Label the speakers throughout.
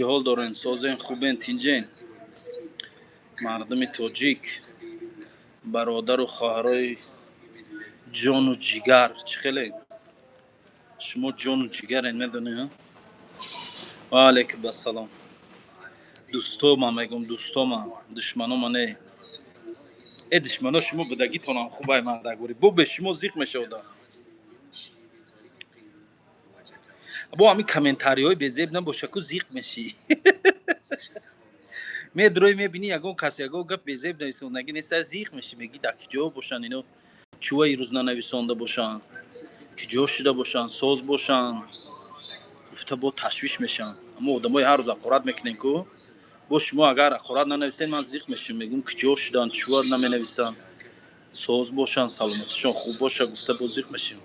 Speaker 1: Ҳол дорен, созен, хубен, тинҷен? Мардуми тоҷик, бародару хоҳарои ҷону ҷигар, чӣ хеле? Шумо ҷону ҷигарен, медонед? Ва алайкум ассалом. Дӯсто, ман мегӯм дӯстома, душманома не. Э, душмано шумо будагитонам хубай, мардагурӣ. Бо бе шумо зиқ мешавдам. Бо ҳамин комментариҳои безеб набоша, ку зиқ мешӣ. Медрои, мебинӣ, ягон кас ягон гап безеб нависондаги нест, зиқ мешӣ, мегӣ дар киҷо бошанд ино, чува ирӯз нанависонда бошанд, киҷо шуда бошанд, соз бошанд, гуфта бо ташвиш мешаванд. Аммо одамои ҳар рӯз ҳақорат мекунем ку, бо шумо агар ҳақорат нанависед, ман зиқ мешавам, мегӯм киҷо шуданд, чува наменависанд, соз бошанд, саломатишон хуб боша, гуфта бо зиқ мешавам.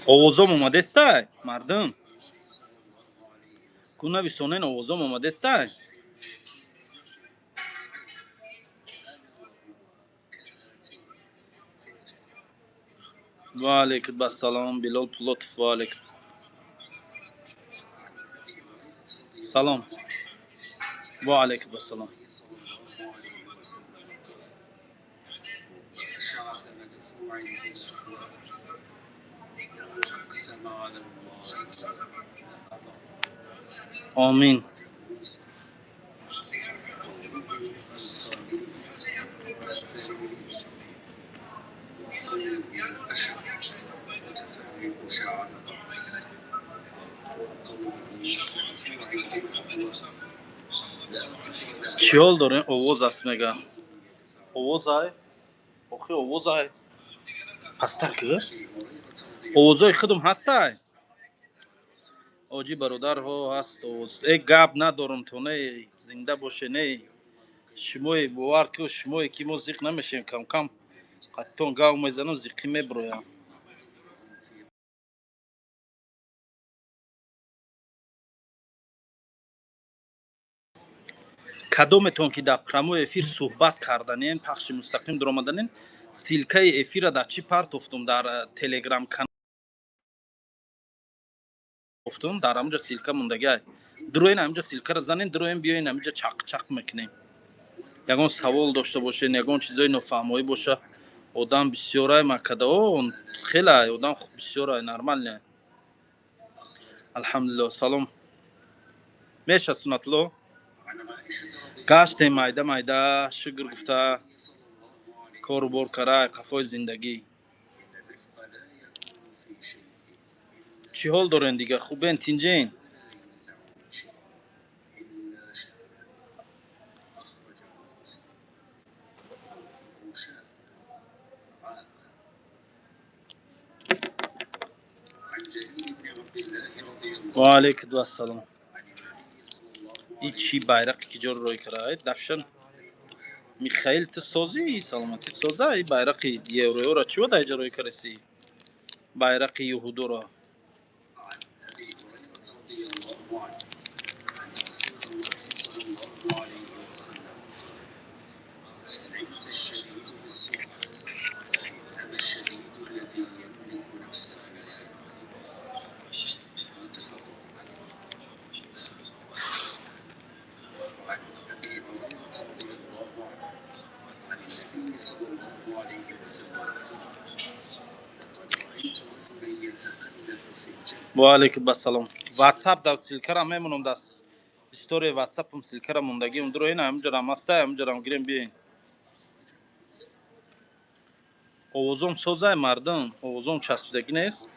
Speaker 1: Овозом омадестай, мардум? Ку нависонен, овозом омадестай? Ва алайкум ассалом, Билол Пулотов, ва алайкум салом. Ва алайкум ассалом. Омин. Чӣ ҳол дорем? Овоз аст, мега. Овоз ай? Охи, овоз ай? Пастар ки? Овозои худум ҳастай? Оҷи бародарҳо, ҳаст овоз. Э, гап надорум то не, зинда боше не. Шумое бовар ку, шумое ки мо зиқ намешем, кам-кам қаттон гав мезанам, зиқӣ меброям. Кадометон ки дар прямой эфир суҳбат карданен, пахши мустақим дуромаданен, ссылкаи эфира дар чӣ партофтум, дар телеграм канал гуфтум, дар ҳамуҷа ссылка мондагиай. Дуроен, ҳамуҷа ссылкаро занен, дуроен, биёен, ҳамуҷа чақ-чақ мекунем. Ягон савол дошта бошен, ягон чизои нофаҳмоӣ боша, одам бисёрай макада. О, хелай одам бисёрай, нормальный. Алҳамдулилло, салом. Меша, Суннатло? Гаштем майда майда, шукр гуфта, кору бор карай, қафои зиндагӣ. Чӣ ҳол дорен дига, хубен, тинҷен? Ва алайкум ассалом. И чӣ байрақи киҷоро рой кардаед? Дафшан Михаил, ту созӣ, саломатӣ соза, и байрақи евроёро чӣ бода иҷа рой кардаси? Байрақи юҳудоро. Ва алайкум ассалом. WhatsApp дар ссылкара мемонам, дар историяи WhatsApp-ам ссылкара мондагиам. Дуроен, ҳамуҷарам ҳастай, ҳамуҷарам гирем, биёен. Овозом созай, мардум, овозом часпидагӣ нест?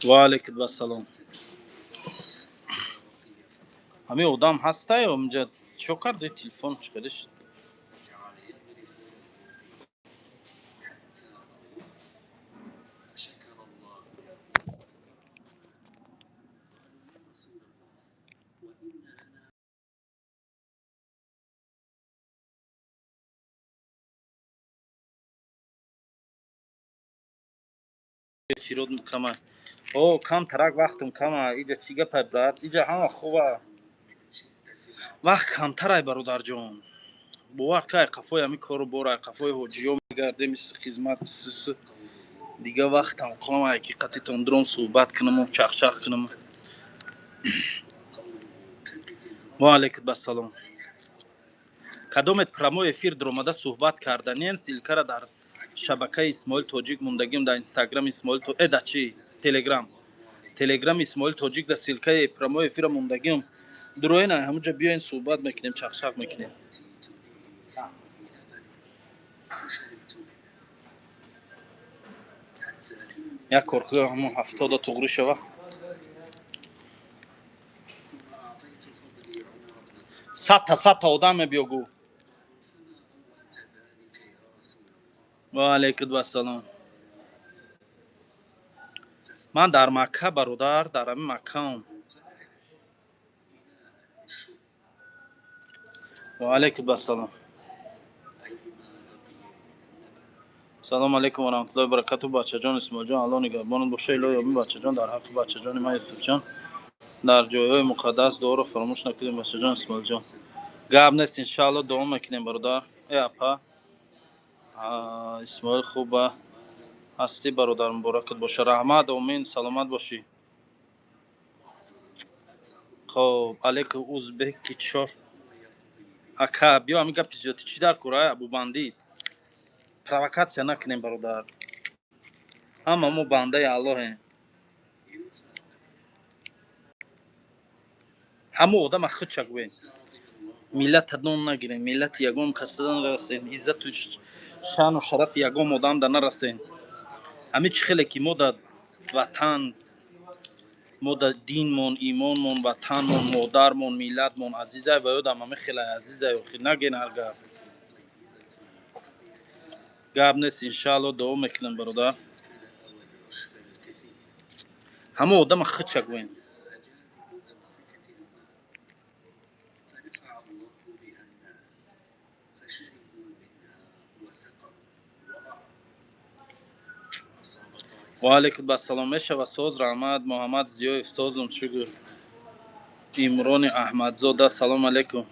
Speaker 1: Ва алайкум ассалом. Ҳамин одам ҳаста ё инҷа чо карди, телефон чӣ хеле шуд? Фирод кама. О, кам тарак вақтам кама. Иҷа чӣ гапай, брат? Иҷа ҳама хуба. Вақт камтарай, бародарҷон. Бовар кай, қафои ҳамин кору борай, қафои ҳоҷиё мегардем, хизмат, дига вақтам камай, ки қатитон дрон суҳбат кунаму чахчах кунаму. Ва алайкум ассалом. Кадомет прямой эфир даромада суҳбат карданен, ссылка ра дар шабакаи Исмоил Тоҷик мондагим, дар Инстаграм Исмоил, да чи, Телеграм, Телеграм Исмоил Тоҷик да ссылка и прямой эфира мондагим. Дуроена, ҳамуҷа биёен, суҳбат мекунем, чахчах мекунем. Як коркӯ ҳамон 70-да туғрӣ шава. 100-та, 100-та одам мебиё, гӯ. Ва алайкум ассалом. Ман дар Макка, бародар, дар ҳамин Маккаам. Ва алайкум ассалом. Салому алайкум ва раҳматуллоҳи ва баракату, бачаҷон Исмоилҷон, Аллоҳ нигаҳбонат боша. Илоҳи омин, бачаҷон. Дар ҳаққи бачаҷони ман Юсуфҷон дар ҷойҳои муқаддас дуоро фаромӯш накунем, бачаҷон Исмоилҷон. Гап нест, иншаалло, дуо мекунем, бародар. Э, апа Исмоил, хуба ҳастӣ, бародар? Муборакат боша, раҳмат, омин, саломат бошӣ. Хоб, алейку узбеки чор ака, биё, ҳамин гапи зиёдӣ чӣ дар кора, абубандид? Провокатсия накунем, бародар, ҳама мо бандаи Аллоҳем. Ҳамо одама худша гӯем, миллата нон нагирем, миллати ягон касада нарасем, иззату шаъну шарафи ягон одамда нарасем. Ҳамин чӣ хеле ки мо дар ватан, мо дар динмон, имонмон, ватанмон, модармон, миллатмон азизай, ва ёдам ҳамин хеле азизай. Охир наген ҳар гап. Гап нест, иншаалло, дуо мекунем, бародар. Ҳамо одама худша гӯем. Ва алайкум ассалом. Мешава, соз, раҳмат. Муҳаммад Зиёев, созум, шукр. Имрони Аҳмадзода, салому алайкум.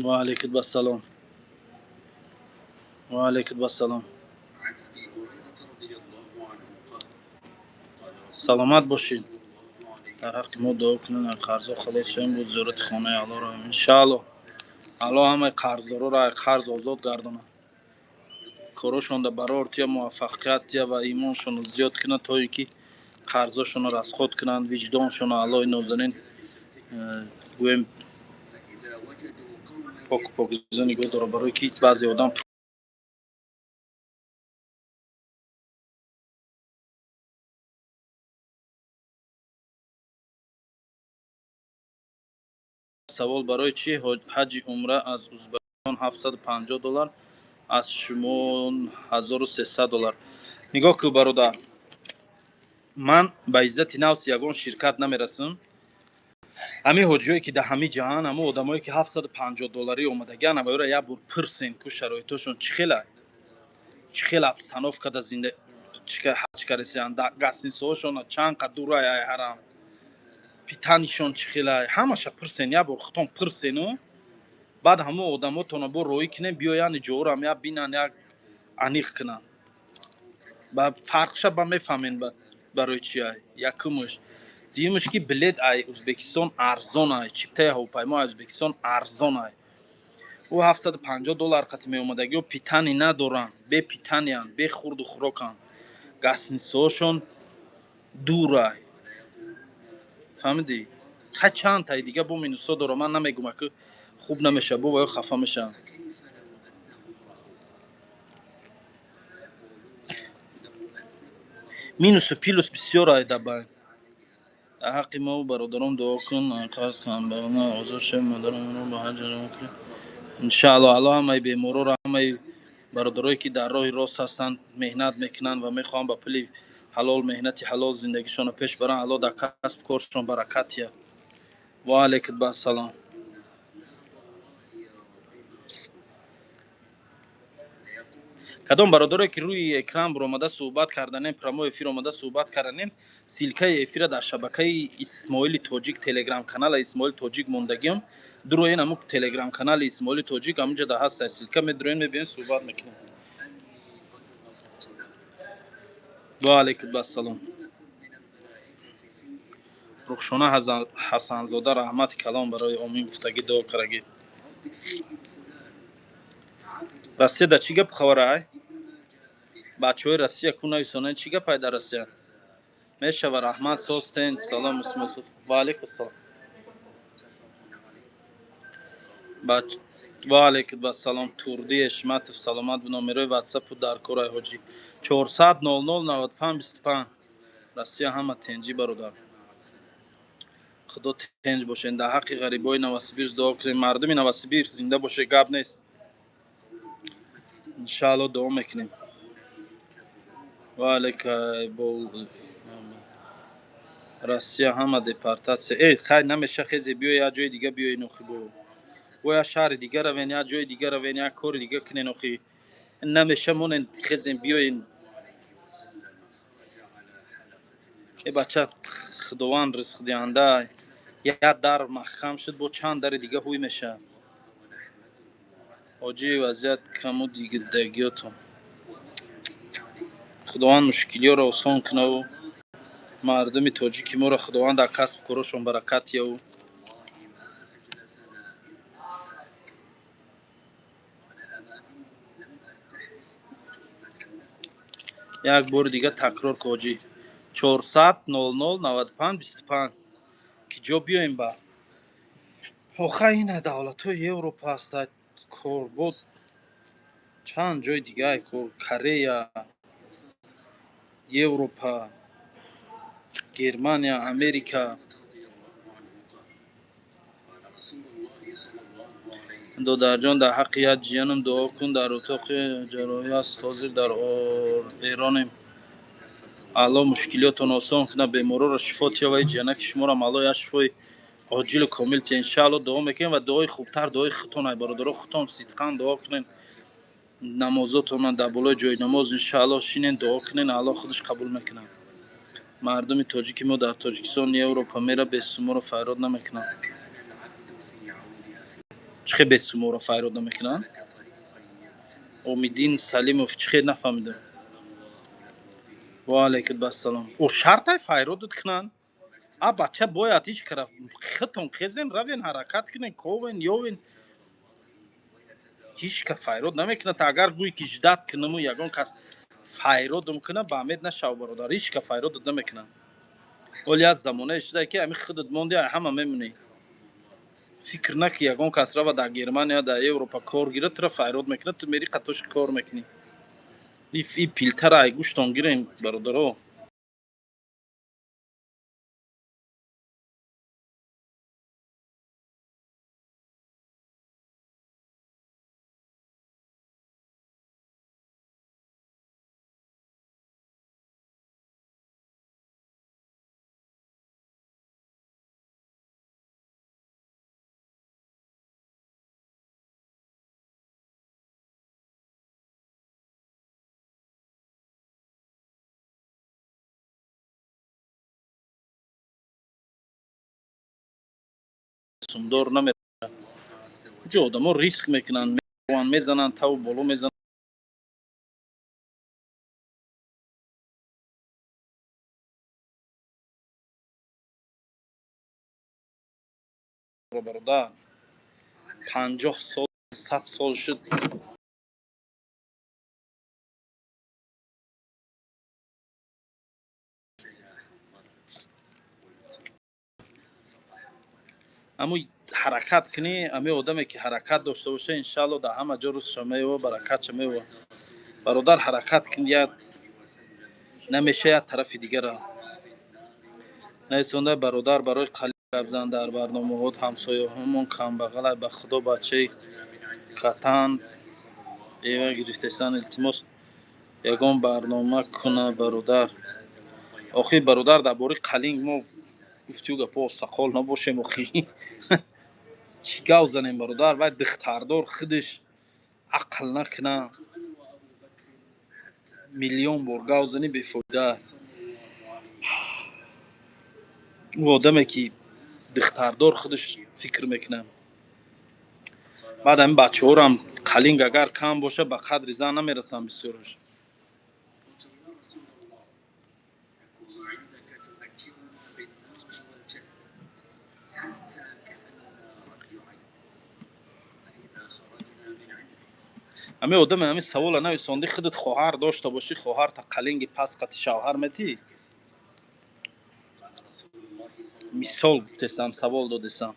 Speaker 1: Ва алайкум ассалом, ва алайкум ассалом. Саломат бошед. Дар ҳаққи мо дуо кунед, қарзо халос шавем, бо зиёрати хонаи Аллоҳ равем, иншаалло. Аллоҳ ҳамаи қарздороро қарз озод гардонад, корошонда барор тия, муваффақият тия ва имоншонро зиёд кунад, то ин ки қарзошонро расход кунанд, виҷдоншонро Аллоҳи нозанин гӯем поку покиза нигоҳ дорад, барое ки баъзе одам савол: барои чӣ ҳаҷи умра аз Узбекистон 750 доллар, аз шумо 1300 доллар? Нигоҳ кун, бародар, ман ба иззати нафс ягон ширкат намерасам. Ҳамин ҳоҷиҳое ки дар ҳамин ҷаҳан, ҳамон одамое ки 750 долларӣ омадагиан, аваёра як бор пурсен, ку шароитошон чӣ хела, чӣ хела обстановка да зинда ҳаҷ каресиан, гостиницаҳошон чанд қад дурай ай ҳарам, питание шон чӣ хелай, ҳамаша пурсен, як бор худтон пурсену. Баъд ҳамон одамотонро бо роҳӣ кунем, биёянд ҷоҳорам як бинанд, як аниқ кунанд. Ба фарқша ба мефаҳмем барои чи ай. Якумш. Дуюмш, ки билет ай Ӯзбекистон арзон ай, чиптаи ҳавопаймо ай Ӯзбекистон арзон ай. Ӯ 750 доллар қати меомадагиҳо питание надоранд, бе питание янд, бе хурду хӯроканд, гостиницаҳошон дур ай. Фаҳмидӣ? Ха, чанд таи дига бо минусҳо дорам, ман намегум, аки хуб намешавад, бо ваё хафа мешаванд. Минусу плюс бисёр ай дар байн. Дар ҳаққи мо бародарон дуо кун, қарз камбағалона озод шавем, модарамонро ба ҳаҷ равон кунем, иншаалло. Алло ҳамаи беморора, ҳамаи бародарое, ки дар роҳи рост ҳастанд, меҳнат мекунанд ва мехоҳанд ба пули ҳалол, меҳнати ҳалол зиндагишонро пеш баранд, Алло дар касб коршон баракат диҳад. Ва алайкум ассалом. Кадом бародарое, ки рӯи экран баромада суҳбат карданем, прямой эфир омада суҳбат карданем, ссылка и эфира дар шабакаи Исмоили Тоҷик, телеграм канала Исмоили Тоҷик мондагиам. Дуроен ҳамун телеграм канали Исмоили Тоҷик, ҳамунҷа да ҳаста ссылка, медуроен, мебиён, суҳбат мекунем. Ва алайкум ассалом. Рухшона Ҳасанзода, раҳмати калом барои омин гуфтагӣ, дуо карагӣ. Россия да чӣ гап хабара ай? Бачаҳои Россия ку нависонанд, чӣ гап ай дар Россия мешава? Раҳмат, состен. Салом, Исмоил. Ва алайкум ассалом. Ва алайкум ассалом. Турди Эшматов, саломат. Номерои ватсапу дар корай, ҳоҷӣ: 400 00 95 25. Россия ҳама тенҷӣ, бародар, худо тенҷ бошед. Дар ҳаққи ғарибои Новосибирск дуо кунем. Мардуми Новосибирск зинда боше, гап нест, иншаалло дуо мекунем. Ва алайка. Россия ҳама депортация. Э, хай, намеша, хезе биё, як ҷои дига биёен охи, бо як шаҳри дига равен, як ҷои дига равен, як кори дига кунен охи. Намеша, монен, хезен, биёен. Э бача, худованд ризқдиҳанда. Як дар маҳкам шуд, бо чанд дари дига ҳуй мешавад. Ҳоҷи, вазъият каму дигидагиётон. Худованд мушкилиёро осон кунаву мардуми тоҷики моро худованд дар касбу корошон баракат диҳаву. Як бори дига такрор ку, ҳоҷӣ: 400 00 95 25. Ки ҷо биёем ба охай? Ина давлатҳои Европа ҳаста, корбод чанд ҷои дига кор: Корея, Европа, Германия, Америка. Додарҷон, дар ҳаққи як ҷиянам дуо кун, дар утоқи ҷарроҳӣ аст, ҳозир дар Эронем. Алло мушкилиётон осон кунад, беморора шифо диҳад ва ҷиянаки шуморо алло як шифои оҷилу комил диҳад, иншаалло. Дуо мекунем ва дуои хубтар дуои худтон ай, бародаро, худтон сидқан дуо кунен, намозотона дар болои ҷои намоз иншаалло шинен, дуо кунен, алло худаш қабул мекунад. Мардуми тоҷики мо дар Тоҷикистон, Европа мера, бесуморо файрод намекунанд. Чӣ хел бесуморо файрод намекунанд? Умиддин Салимов, чӣ хел, нафаҳмидам. Ва алайкум ассалом. О, шартай файродат кунанд? А бача, бояд ҳеҷ кара худтон хезен, равен, ҳаракат кунен, ковен, ёвен. Ҳеҷ ка файрод намекунад. Агар гӯй ки ждать кунаму ягон кас файродум куна, ба амед нашав, бародар, ҳеҷ ка файродат намекунад. Оли аз замонае шуда, ки ами худат монди, ҳама мемонӣ. Фикр наки ягон кас рава дар Германия, дар Европа кор гирад, тура файрод мекунад, ту мери қатоши кор мекунӣ. И пилтара ай гӯштон гирем, бародаро. Сумдор намера. Уҷо одамо риск мекунанд, мезананд, таву боло мезананд. Бародар, 50 сол, 100 сол шуд. Аммо ҳаракат кунӣ, ами одаме ки ҳаракат дошта боша, иншаалло дар ҳама ҷо рӯзша меёва, баракатша меёва. Бародар, ҳаракат кун, як намеша як тарафи дигара. Нависонда бародар, барои қалиб гап зан дар барномаҳот, ҳамсояҳомон камбағалай, ба худо бачаи катан бева гирифтесан, илтимос ягон барнома куна бародар. Охи бародар, дар бораи қалинг мо гуфтию гапо остақол набошем охи. Чӣ гав занем бародар, вай духтардор худаш ақл накуна, миллион бор гав занӣ бефоида. Ӯ одаме ки духтардор худаш фикр мекунад. Баъд ҳамин бачаҳорам қалинг агар кам боша, ба қадри зан намерасанд бисёраш. Ҳамин одаме ҳамин савола нависонди, худат хоҳар дошта бошӣ, хоҳарта қалинги пас қати шавҳар метӣ? Мисол гуфтесам, савол додесам.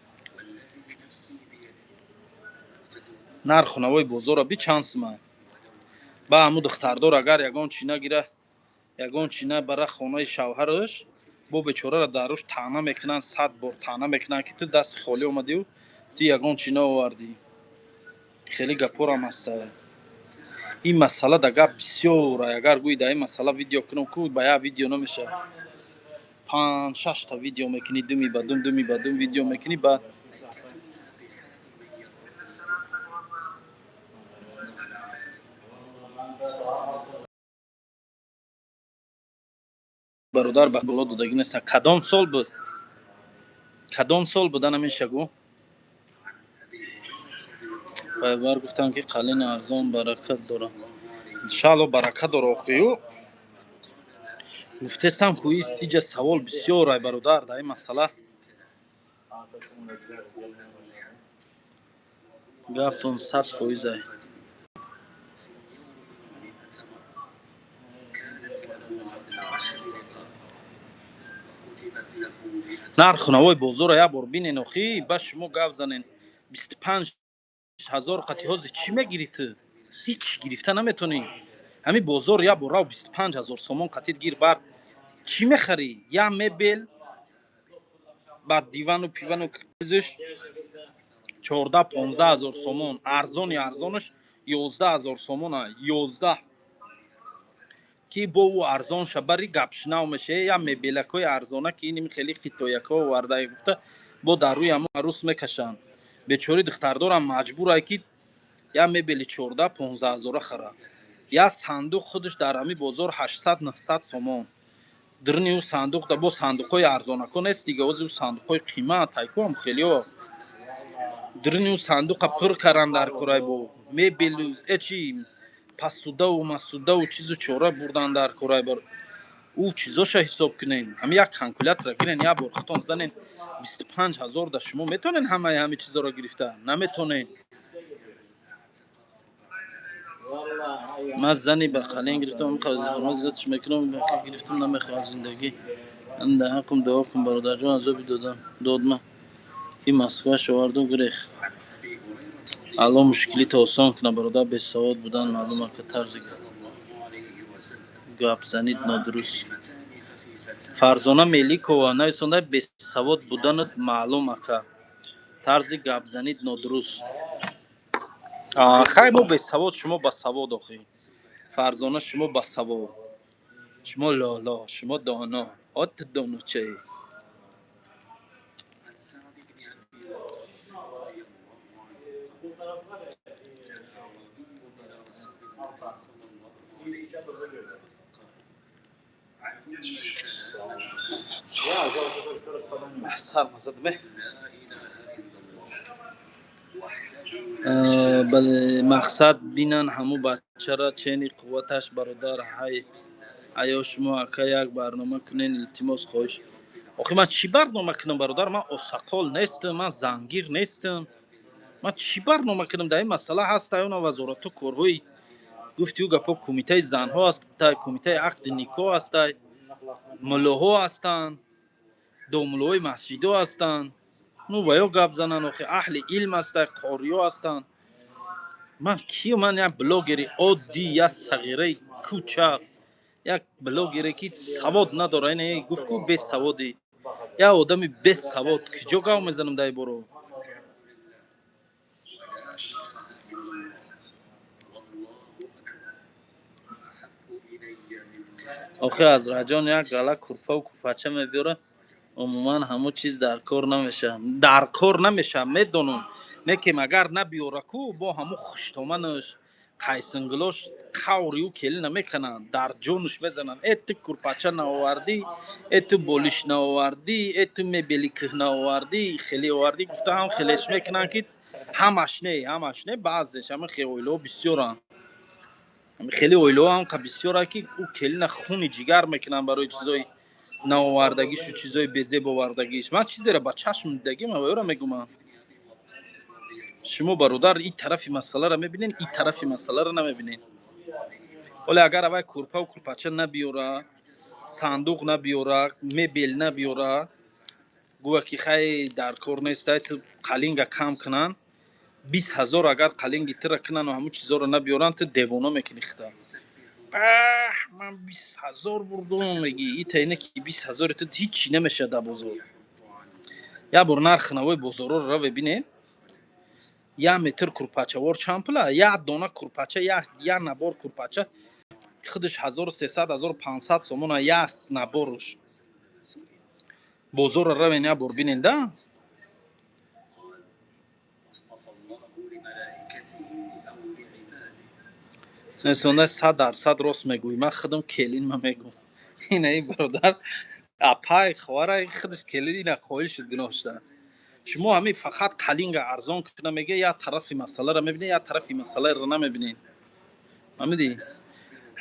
Speaker 1: Нарху навои бозорро би чанд сумай. Ба ҳамун духтардор агар ягон чӣ нагира, ягон чӣ набара хонаи шавҳараш, бо бечораро дар рӯш таъна мекунанд, 100 бор таъна мекунанд, ки ту дасти холӣ омадию ту ягон чӣ наовардӣ. Хеле гапорам ҳаста. Ин масъала да гап бисёр, агар гӯи дар ин масъала видео кунам, ку ба як видео намешавад. 5-6 та видео мекунӣ, думи ба дум, думи ба дум видео мекунӣ, баъд бародар ба боло додагӣ нестан. Кадом сол буд? Кадом сол буд намеша гӯ? Пайғамбар гуфтанд ки қалини арзон баракат дорад. Иншаалло баракат дора охию. Гуфтестам ку иҷа савол бисёр ай бародар дар ин масъала. Гаптон 100% ай. Нарху навои бозорро як бор бинен охи, ба шумо гап занен. 25 ҳазор қати ҳозир чӣ мегирӣ ту? Ҳеҷ гирифта наметонӣ. Ҳамин бозор як бор рав 25 ҳазор сомон қатит гир бар. Чӣ мехарӣ? Я мебел, баъд дивану пивану чизиш 14-15 ҳазор сомон. Арзони арзонаш 11 ҳазор сомона, 11. Ки бо ӯ арзон шабари гапшинав меша, я мебелакҳои арзона ки иним хеле хитоякҳо оварда гуфта бо дар рӯи ҳамон арӯс мекашанд. Бечори духтардорам маҷбурай ки я мебели 14-15 ҳазора хара. Я сандуқ худаш дар ҳамин бозор 800-900 сомон. Дирни ӯ сандуқ да бо сандуқҳои арзонако нест дига, ози ӯ сандуқҳои қимат айкоам хелио. Дирни ӯ сандуқа пур каран дар корай бо мебелу э чи пасудаву масудаву чизу чора бурдан дар корай бар. Ӯ чизоша ҳисоб кунен. Ҳами як калкулятора гирен, як бор худтон занен 25 ҳазор да шумо метонен ҳамаи ҳамин чизоро гирифта? Наметонен. Ман зани ба қалин гирифтам, зиёдш мекунам, гирифтам намехоҳад зиндагӣ. Дар ҳаққам дуо кун бародарҷон, азоби додам додма ки Москва шоварду гурех. Алло мушкилита осон кунад бародар, бесавод будан маълум ака, тарзи гапзанид нодуруст. Фарзона Меликова нависонда бесавод буданат маълум ака, тарзи гапзанид нодуруст. Хай мо бесавод, шумо басавод охи. Фарзона шумо басавод. Шумо лоло, шумо доно. От доночаи. Сарма задме. Бале, мақсад бинан ҳаму бачара чени қувваташ, бародар. Ҳай аё шумо ака як барнома кунен, илтимос, хоҳиш. Охи ман чӣ барнома кунам, бародар? Ман осақол нестам, ман зангир нестам, ман чӣ барнома кунам дар ин масъала? Ҳаста она вазорату корҳои гуфти ӯ гапҳо, кумитаи занҳо ҳастай, кумитаи ақди никоҳ ҳастай, муллоҳо ҳастанд, домуллоҳои масҷидҳо ҳастанд. Ну ва ё гап зананд. Охи аҳли илм ҳастай, қориё ҳастанд. Ман киё? Ман як блогери оддӣ, як сағираи кӯча, як блогере ки савод надора. Ина гуфт ку бесаводӣ, як одами бесавод киҷо гав мезанам дар боро? Охи Азраҷон як гала курфаву курпача мебиёра. Умуман ҳамун чиз дар кор намешавад, дар кор намешавад, медонам. Не ки магар набиёра ку бо ҳамун хуштоманаш қайсингилош қаври ӯ келина мекунанд, дар ҷонуш мезананд: э, ту курпача наовардӣ, э, ту болиш наовардӣ, э, ту мебели кӯҳ наовардӣ, хеле овардӣ, гуфта ҳам хелеш мекунанд, ки ҳамаш не, ҳамаш не, баъзеш. Ҳама хе оилаҳо бисёранд, хеле оилаҳо ҳам бисёра, ки ӯ келина хуни ҷигар мекунанд барои чизои наовардагишу чизои безеб овардагиш. Ман чизеро ба чашм дидагим, аваёра мегумам. Шумо, бародар, ин тарафи масъаларо мебинед, ин тарафи масъаларо намебинед. Оле агар авай курпаву курпача набиёра, сандуқ набиёра, мебел набиёра, гӯя ки хай дар кор нестай, ту қалинга кам кунанд 20 000, агар қалинги тура кунану ҳамун чизоро набиёранд, ту девона мекунӣ хита. Аҳ, ман 20 000 бурдум, мегӣ. Итайне ки 20 000-и ту ҳичи намешавад дар бозор. Як бор нархи навои бозорро раве бинед. Як метр курпачавор чанд пула? Як дона курпача, як набор курпача худаш 1300, 1500 сомона, як наборуш. Бозорро равен, як бор бинед да. Несонда 100% рост мегӯӣ. Ман худам келин ма мегӯм. Ина ин бародар апай ховара худаш келин ина қоил шуд, гуноҳ шуда. Шумо ҳамин фақат қалинга арзон куна мега, як тарафи масъаларо мебинед, як тарафи масъаларо намебинед. Фаҳмидӣ?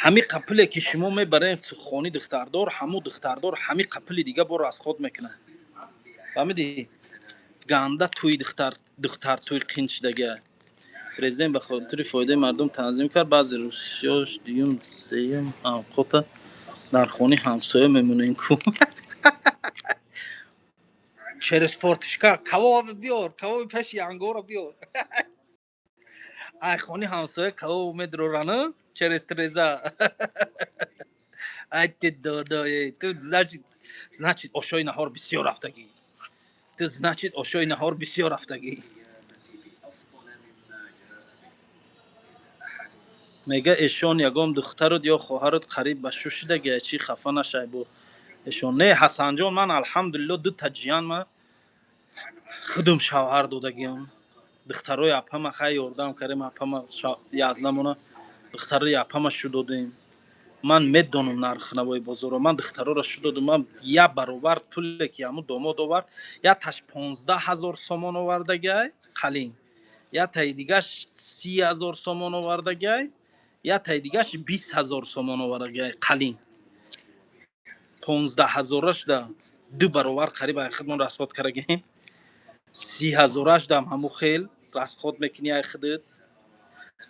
Speaker 1: Ҳамин қапиле ки шумо мебаред хони духтардор, ҳамун духтардор ҳамин қапили дига бо расход мекунад. Фаҳмидӣ? Ганда тӯи духтар, духтар тӯи қин шудагия. Президент ба хотири фоидаи мардум танзим кард. Баъзе русиёш дуюм, сеюм авқота дар хони ҳамсоя мемонем ку, через форточка кавоб биёр, кавоби пеши ангора биёр. Ай хони ҳамсоя кавоб медрорану через треза. Ай ти додое, ту значит ошои наҳор бисёр рафтагӣ, ту значит ошои наҳор бисёр рафтагӣ. Мега эшон ягон духтарут ё хоҳарут қариб ба шу шудагия, чӣ хафа нашай бо эшон. Не, Ҳасанҷон, ман алҳамдулилло дута ҷиян ма худум шавҳар додагиам. Духтарои апама хай ёрдам кардем, апама язнамона духтарои апама шу додем. Ман медонам нархи навои бозорро. Ман духтароро шу додам. Ман як баробар пуле ки ҳамун домод овард, якташ 15 000 сомон овардагиай қалин, яктаи дигаш 30 000 сомон овардагиай, яктаи дигаш 20 000 сомон овардагиай қалин. 15 ҳазораш да ду баробар қариб ай худмон расход кардагием, 30 ҳазораш дам ҳамун хел расход мекунӣ ай худат,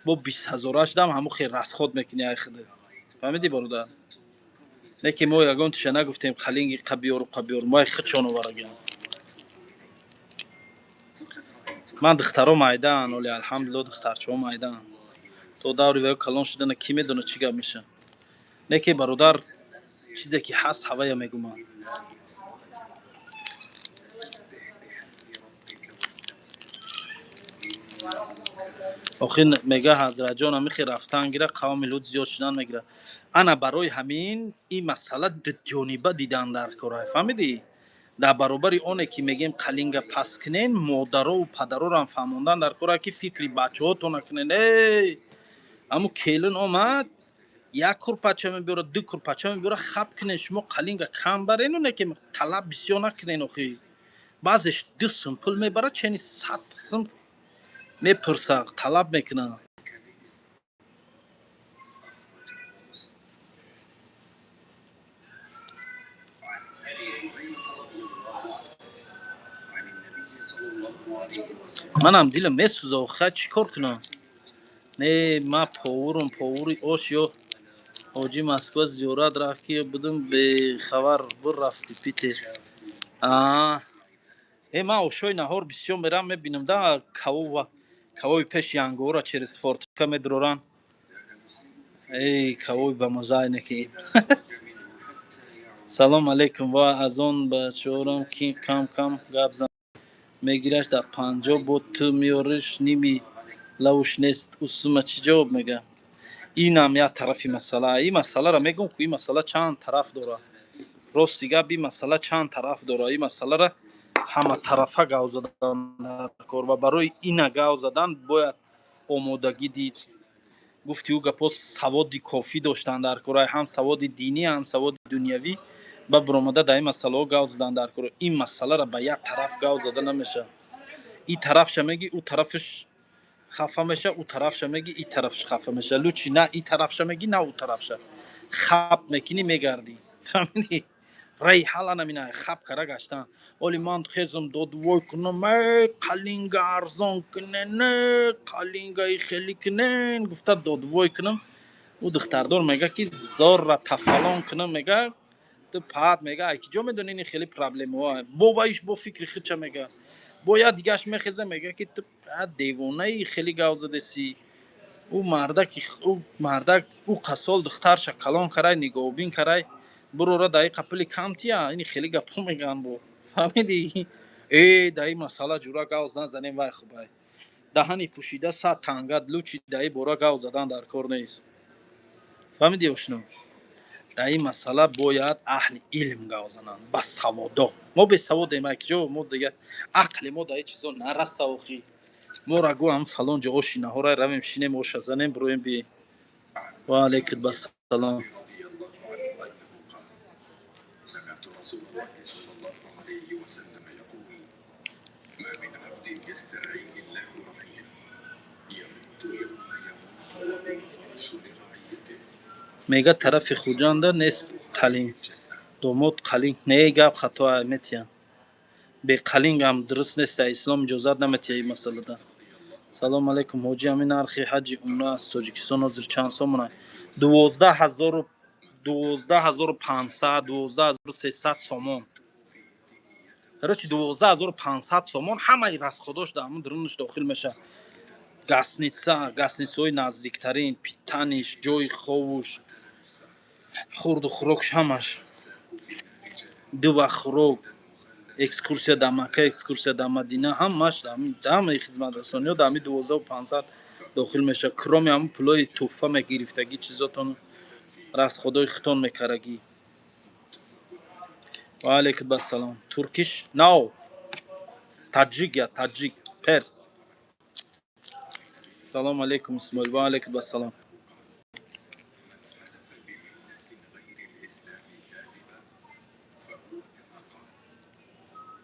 Speaker 1: бо 20 ҳазораш дам ҳамун хел расход мекунӣ ай худат. Фаҳмидӣ, бародар? Не ки мо ягон тиша нагуфтем қалинги қабиёру қабиёр, мо ай худшон оварагиам. Ман духтаро майдаан, оли алҳамдулилло духтарчаҳо майдаан. То даври ваё калон шудана кӣ медонад чӣ гап меша. Не ки бародар, чизе ки ҳаст ҳавая мегумам. Охир мега Ҳазратҷон, ҳамихе рафтан гира, қавми лут зиёд шудан мегирад. Ана барои ҳамин ин масъала дуҷониба дидан дар кора, фаҳмидӣ? Дар баробари оне ки мегем қалинга пас кунен, модарову падарорам фаҳмондан дар кора, ки фикри бачаҳотона кунен. Эй, ҳамун келин омад, як курпача мебиёрад, ду курпача мебиёрад, хаб кунен, шумо қалинга кам барену, не ки талаб бисёр накунен. Охи баъзеш 2 сум пул мебарад, чени 100 сум. Мепурса, талаб мекунад. Манам дилам месӯза, охир чӣ кор кунам? Не, ма повурум, повури ош ё ҳоҷи Москва зиёрат рафт, ки будум бехабар бур рафти Питер. Аа, э, ман ошои наҳор бисёр мерам, мебинам да, кавова кавоби пеши ангора через форточка медуроранд. Эй, кавоби бамаззае ки. Салом алейкум. Ва аз он бачаорам, ки кам кам гап зан мегираш, дар 50 бо ту меёриш, ними лавуш нест, усума чӣ ҷавоб мега? Инам як тарафи масъала. Ин масъаларо мегӯм, ку ин масъала чанд тараф дорад. Рости гап, ин масъала чанд тараф дорад. Ин масъаларо ҳаматарафа гав задан дар кор ва барои ина гав задан бояд омодагӣ дид. Гуфти ӯ гапҳо, саводи кофӣ доштан дар кор, ҳам саводи динӣ, ҳам саводи дунявӣ, ба биромада дар ин масъалаҳо гав задан дар кор. Ин масъаларо ба як тараф гав зада намешавад. Ин тарафша мегӣ, ӯ тарафаш хафа меша, ӯ тарафша мегӣ, ин тарафаш хафа меша. Лучше на ин тарафша мегӣ, на ӯ тарафша. Хап мекунӣ, мегардӣ, фаҳмидӣ? Раи ҳал анамина хап кара гаштан. Оли ман хезам додвой кунам, эй, қалинга арзон кунен, э, қалингаи хелӣ кунен гуфта додвой кунам, ӯ духтардор мега, ки зорра тафалон кунам, мега, ту паат, мега, ай ки ҷо медони ини хеле проблемаҳо бо ваиш, бо фикри худша мега, бо як дигаш мехеза, мега, ки ту девонаи, хеле гав задеси. Ӯ мардаки, ӯ мардак, ӯ қасол духтарша калон карай, нигоҳубин карай, бурора даи қапили камтия, ини хеле гапҳо мегӯянд бо, фаҳмидӣ? Э, даи масъала ҷура гав назанем, вай хубай, даҳани пӯшида сад тангад. Лучше даи бора гав задан дар кор нест, фаҳмидӣ, ошно? Дар ин масъала бояд аҳли илм гав зананд, ба саводо. Мо бесаводем, акиҷо мо дига ақли мо дар ин чизо нараса. Охи мо рагу ҳам фалон ҷо оши наҳора равем, шинем, оша занем, бироем би. Ва алейкум ассалом.
Speaker 2: سمعت رسول الله صلى الله عليه وسلم يقول: ما من عبد يسترعيه الله رعية يموت يوم يموت وهو فرش لرعيته.
Speaker 1: Мега, тарафи Хуҷанда нест қалин, домод қалин не, гап хато метиҳам. Беқалингам дуруст нест, ислом иҷозат наметиҳа ин масъалада. Салому алайкум, ҳоҷи. Ҳамин нархи ҳаҷи умра аз Тоҷикистон ҳозир чанд сомона? 12 0-у 12 500, 12 300 сомон. Короче, 12 500 сомон, ҳамаи расходош дар ҳамун дурунаш дохил мешавад: гостиница, гостиницаҳои наздиктарин, питание-ш, ҷои ховуш, хӯрду хӯрокш, ҳамаш, ду вақт хӯрок, экскурсия дар Макка, экскурсия дар Мадина, ҳамаш, ҳамаи хизматрасониҳо дар ҳамин 12 500 дохил мешавад, кроме ҳамун пулои туҳфа мегирифтагӣ, чизотон, расходои хитон мекарагӣ. Ва алейкум ассалом. Туркиш нао, таҷик, я таҷик, перс. Салому алейкум, Исмоил. Ва алейкум ассалом.
Speaker 2: حلف بملة غير الإسلام كاذبا فهو كما قال،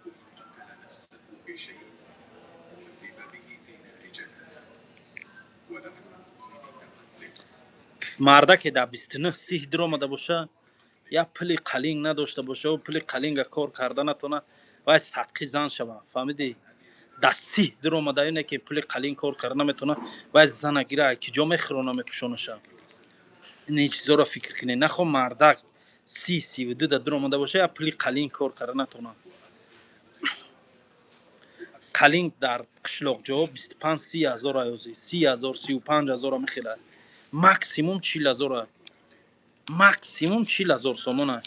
Speaker 2: ومن قتل نفسه بشيء عذب به في نار جهنم، ولعن المؤمن كقتله.
Speaker 1: Мардаке дар 29 сиҳ диромада боша, як пули қалинг надошта боша, ӯ пули қалинга кор карда натона, вай садқи зан шава, фаҳмидӣ? Дар сиҳ диромада, ине ки пули қалинг кор карда наметона, вай зана гира, ки ҷо мехӯрона, мепӯшонаша. Ин чизоро фикр кунед. Нахо мардак 30, 32 да диромада боша, як пули қалинг кор карда натона. Қалинг дар қишлоқҷоҳо 25, 30 ҳазор аёзи, 30 ҳазор, 35 ҳазора мехелад, максимум 40 ҳазора, максимум 40 ҳазор сомона.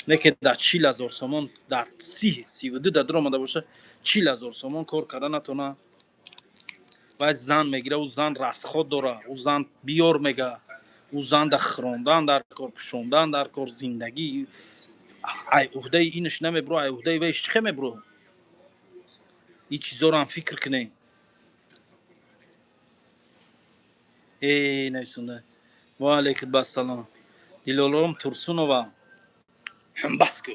Speaker 1: Не ки дар 40 ҳазор сомон, дар 30, 32 да диромада боша, 40 ҳазор сомон кор карда натона, вай зан мегира. Ӯ зан расход дора, ӯ зан биёр мега, ӯ зан да хӯрондан дар кор, пӯшондан дар кор, зиндагӣ ай уҳдаи инаш намебуро, ай уҳдаи вай чӣ мебуро? Ин чизоро ҳам фикр кунем. Э, нависонда. Ва алейкум ассалом, Дилолором Турсунова, бас ку.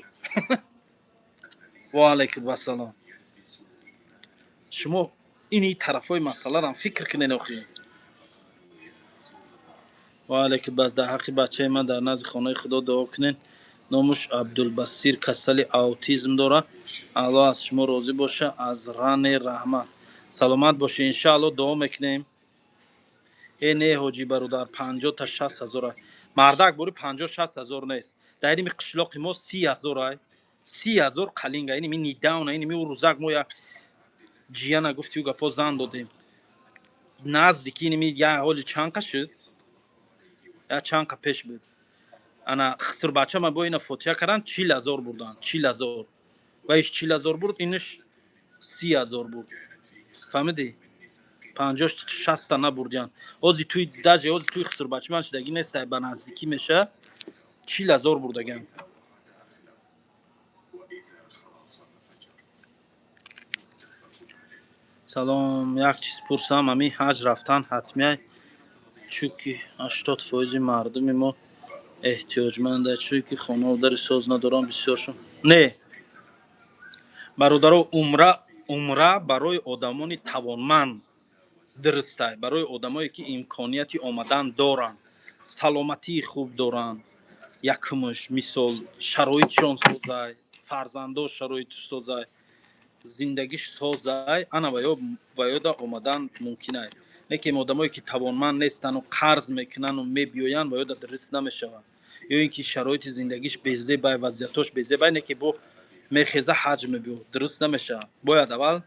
Speaker 1: Ва алейкум ассалом. Шумо Ини тарафҳои масъаларам фикр кунен охи. Ва алайкум бас, дар ҳаққи бачаи ман дар назди хонаи Худо дуо кунен. Номуш Абдулбасир, касали аутизм дорад. Аллоҳ аз шумо розӣ боша, аз ране раҳмат. Саломат бошед, иншааллоҳ дуо мекунем. Э не ҳоҷӣ бародар, 50 та 60 ҳазор ай. Мардак бори 50-60 ҳазор нест. Дар иними қишлоқи мо 30 ҳазор ай. 30 ҳазор қалинга, иними нидауна, иними рӯзак мо як ҷияна гуфти ӯ гапо зан додем. Наздики иними я ҳоли чанд қа шуд? Я чанд қа пеш буд. Ана хисрбача ма бо ина фотиҳа кардан 40 ҳазор бурдан, 40 ҳазор. Ва иш 40 ҳазор бурд, иниш 30 ҳазор бурд. Фаҳмидӣ? 50-60 та набурдиян. Ози туи даже ози туи хисрбача ман шидаги нест, ба наздикӣ меша 40 ҳазор бурдаган. Салом, як чиз пурсам, ами ҳаҷ рафтан ҳатмия, чунки 80% мардуми мо эҳтиёҷманда, чунки хонаводари соз надоранд бисёршон. Не, бародаро, умра барои одамони тавонманд дурустай, барои одамое ки имконияти омадан доранд, саломатии хуб доранд, якумш мисол шароитшон созай, фарзандо шароитш созай, зиндагиш созай, ана ва ёда омадан мумкин ай. Лекин одамое ки тавонманд нестану қарз мекунану мебиёянд, ва ёда дуруст намешавад. Ё ин ки шароити зиндагиш безебай, вазъиятош безебай, не ки бо мехеза ҳаҷ мебиё, дуруст намешавад. Бояд аввал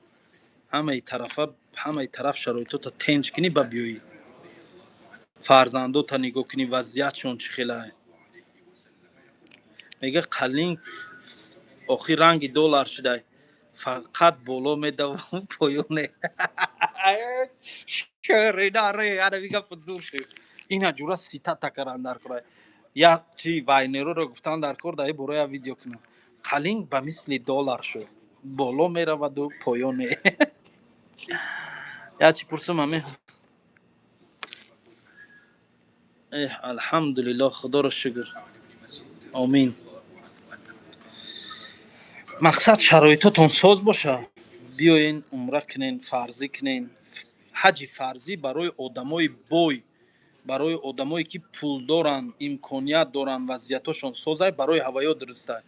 Speaker 1: ҳамаи тарафа, ҳамаи тараф шароитота тенҷ кунӣ, ба биёӣ, фарзандота нигоҳ кунӣ, вазъиятшон чӣ хелай. Мега қалинг охир ранги доллар шудай, фақат боло медавам, поёне. Шеринаре, ана мига фузул шуд. Ина ҷура ситата каран дар кора. Як чи вайнероро гуфтан дар кор, дар бора як видео кунам. Қалинг ба мисли доллар шуд, боло мераваду поёне. Як чи пурсам, ами эҳ, алҳамдулиллоҳ, худоро шукр, омин. Мақсад шароитотон соз боша, биёен умра кунен, фарзӣ кунен. Ҳаҷи фарзӣ барои одамои бой, барои одамое ки пул доранд, имконият доранд, вазъиятошон созай, барои ҳаваё дурустай.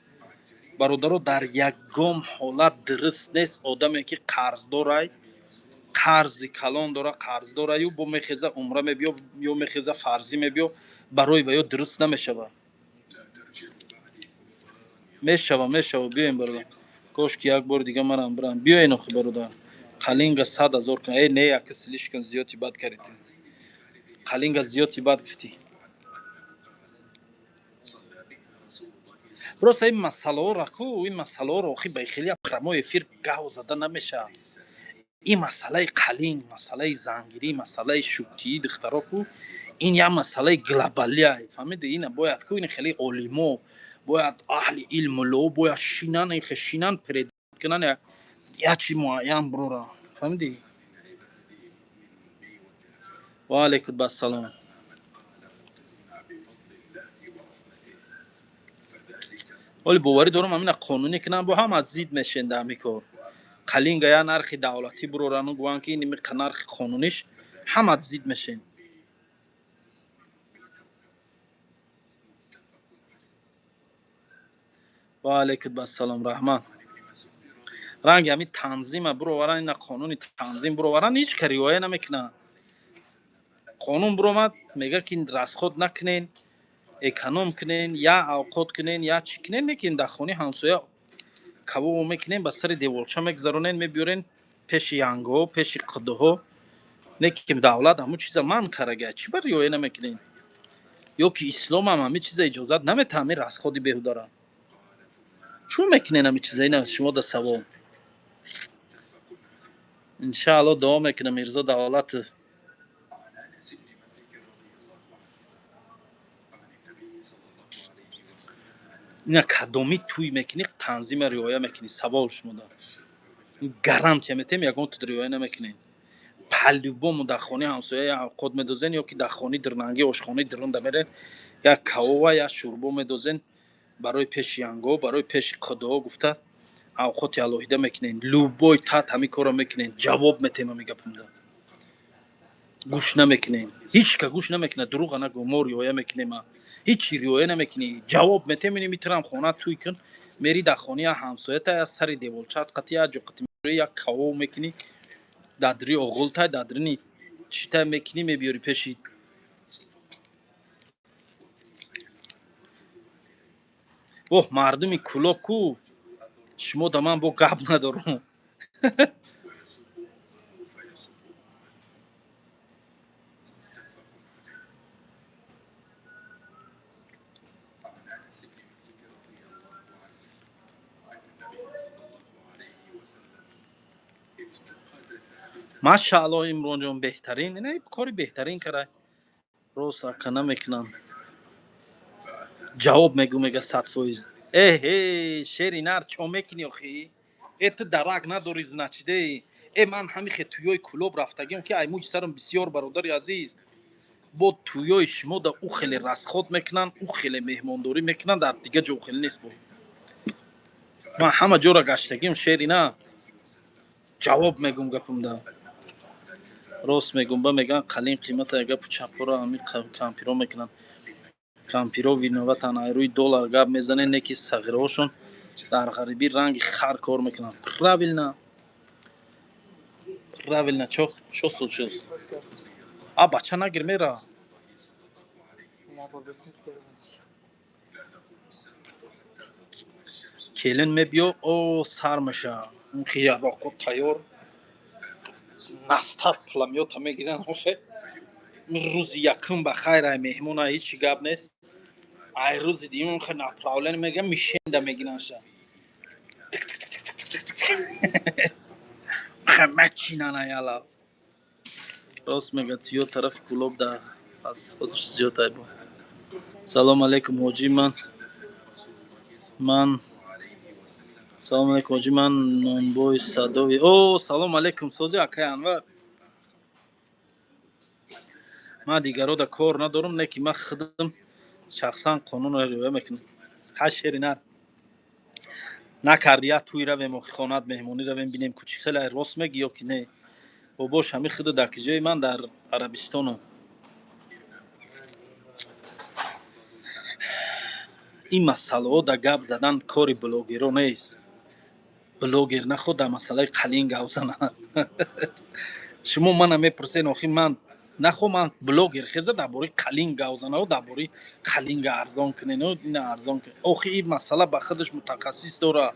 Speaker 1: Бародаро, дар ягон ҳолат дуруст нест одаме ки қарздорай, қарзи калон дора, қарздораю бо мехеза умра мебиё ё мехеза фарзӣ мебиё, барои ваё дуруст намешавад. Мешава, мешава, биёем бародар. Кош ки як бори дига марам бирам. Биёен охи бародар. Қалинга 100 ҳазор кун. Э не, яки слишком зиёди бад кардӣ. Қалинга зиёди бад гуфтӣ. Просто ин масъалаҳоро ку, ин масъалаҳоро охи ба хеле прямой эфир гав зада намешавад. Ин масъалаи қалинг, масъалаи зангирӣ, масъалаи шуктии духтаро ку, ин як масъалаи глобалия. Фаҳмиди? Ина бояд ку, ин хеле олимо, бояд аҳли илм мулло бояд шинан, ин хе шинан пред кунан, як чи муайян бурора. Фаҳмиди? Ва алайкум ассалом. Вале боварӣ дорам ҳамина қонунӣ кунан, бо ҳама зид мешен дар ҳамин кор. Қалинга я нархи давлатӣ бурорану гӯянд ки ин нархи қонуниш, ҳама зид мешен. Ва алайкум ассалом, раҳмат. Ранги ҳамин танзима буроваран, ина қонуни танзим буроваран, ҳеҷ ка риоя намекунанд. Қонун буромад, мега ки расход накунен, эконом кунен, я авқот кунен, я чӣ кунен, лекин дар хонаи ҳамсоя кабобо мекунен, ба сари деворча мегузаронен, мебиёрен пеши янгоҳо, пеши қудҳо. Лекин давлат ҳамун чиза манъ карага, чӣ ба риоя намекунен? Ё ки исломам ҳамин чиза иҷозат наметаҳад, ҳамин расходи беҳудара. Чун мекунен ҳамин чиза? Ина шумо да савол. Иншааллоҳ дуо мекунам Мирзо Давлат. Ина кадоми тӯй мекунӣ, танзима риоя мекунӣ? Савол шумо да. Гарантия метем, ягон тут риоя намекунед. По-любому дар хонаи ҳамсоя як авқот медозен, ё ки дар хонаи дирнангӣ, ошхонаи дирунда мерен, як кавова, як шӯрбо медозен барои пеши янгоҳ, барои пеши қудоҳо гуфта Авқоти алоҳида мекунен, любой тат ҳамин корро мекунен, ҷавоб метем. Ҳами гапумда гӯш намекунен, ҳичка гӯш намекунад. Дурӯға нагӯ, мо риоя мекунем, ҳичи риоя намекунӣ. Ҷавоб метем. Ини митирам хона туй кун, мери дар хонаи ҳамсоята, я сари деволчат қати, я ҷо қати як кавов мекунӣ, дадри оғултай, дадрини читай мекунӣ, мебиёри пеши. Оҳ, мардуми Кӯлоб ку, шумо да ман бо гап надорум. Машаалло, Имронҷон, беҳтарин, ина кори беҳтарин кара. Рост, ака, намекунам, ҷавоб мегӯ, мега 100%. Эҳе, шери нар, чо мекунӣ охӣ? Э, ту дарак надорӣ, значит. Э, ман ҳамихе туёи Кӯлоб рафтагим, ки ай мӯи сарам бисёр. Бародари азиз, бо туёи шумо да ӯ хеле расход мекунанд, ӯ хеле меҳмондорӣ мекунанд, дар дига ҷо хеле нест. Бо ман ҳама ҷора гаштагим, шери на, ҷавоб мегӯм гапумда. Рост мегӯм, ба мегӯян қалин қимата, гапу чапҳоро ҳами кампиро мекунанд. Кампиро виноватан. Ай рӯи доллар гап мезанен, не ки сағираҳошон дар ғарибӣ ранги хар кор мекунанд. Правильно, правильно. Чо случилось? А бача нагир, мера. Келин мебиё, о, сар меша, хияроқо тайёр, настар пламёта мегиранд. Ҳоше, рӯзи якум ба хайр, ай меҳмона ҳичи гап нест. Ай рӯзи дуюм хе направление мегирам, мишенда мегиранша, мачинан аяла. Рост мега, туё тарафи Кӯлоб да аз худаш зиёд айбо. Салом алейкум, ҳоҷӣ, ман салом алейкум, ҳоҷӣ, ман нонбои Садови. О, салом алейкум, сози, акай Анвар. Ман дигарода кор надорам, не ки ман худам шахсан қонунро риоя мекунам. Ҳа, шери нар, накарди, як туй равем, охи, хонат меҳмонӣ равем, бинем ку чӣ хеле рост меги ё ки не. Бобош, ҳами худу дар ки ҷои ман дар Арабистонам. Ин масъалаҳо да гап задан кори блогеро нест. Блогер наход дар масъалаи қалин гап зана. Шумо мана мепурсен, охи, ман нахо, ман блогер хеза дар бораи қалин гап занаву дар бораи қалинга арзон кунену ина арзон кунен. Охи, ин масъала ба худаш мутахассис дора.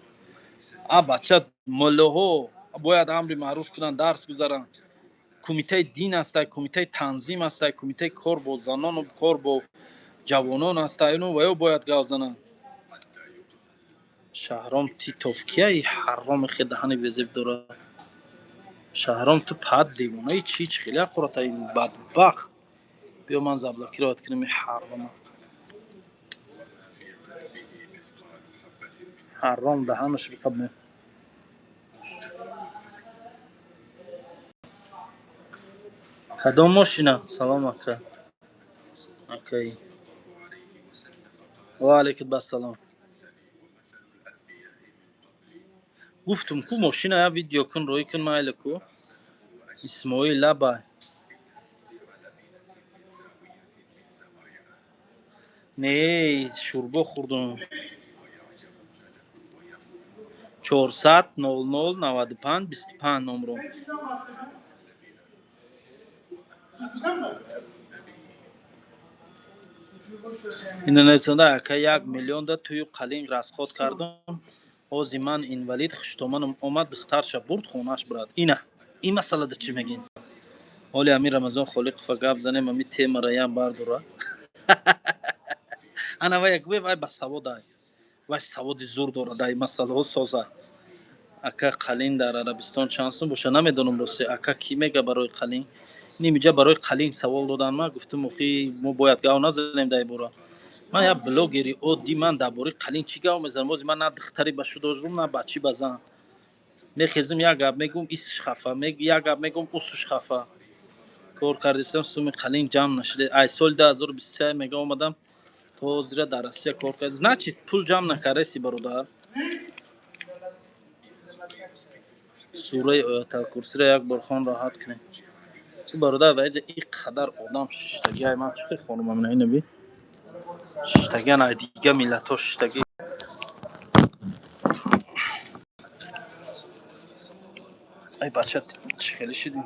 Speaker 1: А бача, муллоҳо бояд амри маъруф кунанд, дарс гузаранд. Кумитаи дин ҳастай, кумитаи танзим ҳастай, кумитаи кор бо занону кор бо ҷавонон ҳастай, ну ва ё бояд гап зананд. Шаҳром Титов кияи? Ҳарроми хе, даҳани безеб дорад. Шаҳром, ту пад девонаи чӣ? Чӣ хеле ақурата ин бадбахт. Биё, ман заблокировать кунем ин ҳаррома. Ҳарром даҳанаш биқабне. Кадом мошина? Салом, ака, акаи. Ва алайкум ассалом. Гуфтум ку, мошина я видео кун, рӯй кун, майли ку. Исмоил, лабай. Не, шӯрбо хӯрдум. 400 00 95 25 номро. Индонезияда, ака, 1 миллион да тӯю қалин расход кардум. Ҳози ман инвалид, хуштоманам омад, духтарша бурд, хонааш бурад. Ина ин масъалада чӣ мегӯед? Ҳоли ҳамин Рамазон Холиқова гап занем, ами темара ям бардора. Ана вай гӯе, вай ба саводай, вай саводи зур дорад, дар ин масъалаҳо созад. Ака, қалин дар Арабистон чанд сум боша? Намедонам, росте, ака. Кӣ мега барои қалин? Нимиҷа барои қалин савол додан. Ма гуфтум, охи, мо бояд гав назанем дар ин бора. Ман як блогери оддӣ, ман дар бораи қалин чӣ гав мезанам? Бози ман на духтари ба шу дорум, на бачи ба зан. Мехезим, як гап мегӯм, исш хафа, як гап мегӯм, усуш хафа. Кор кардистам, суми қалин ҷамъ нашуда. Ай соли 2023 мега омадам, то ҳозира дар Россия кор кард. Значит, пул ҷамъ накардаси, бародар. Сураи Ояталкурсиро як бор хон, роҳат кунем. Чӣ бародар, дар инҷа ин қадар одам шиштагӣ, ай ман чӣ хел хонумам ина би шиштагиан, ай дига миллатҳо шиштагӣ. Ай бача, чӣ хеле шидем?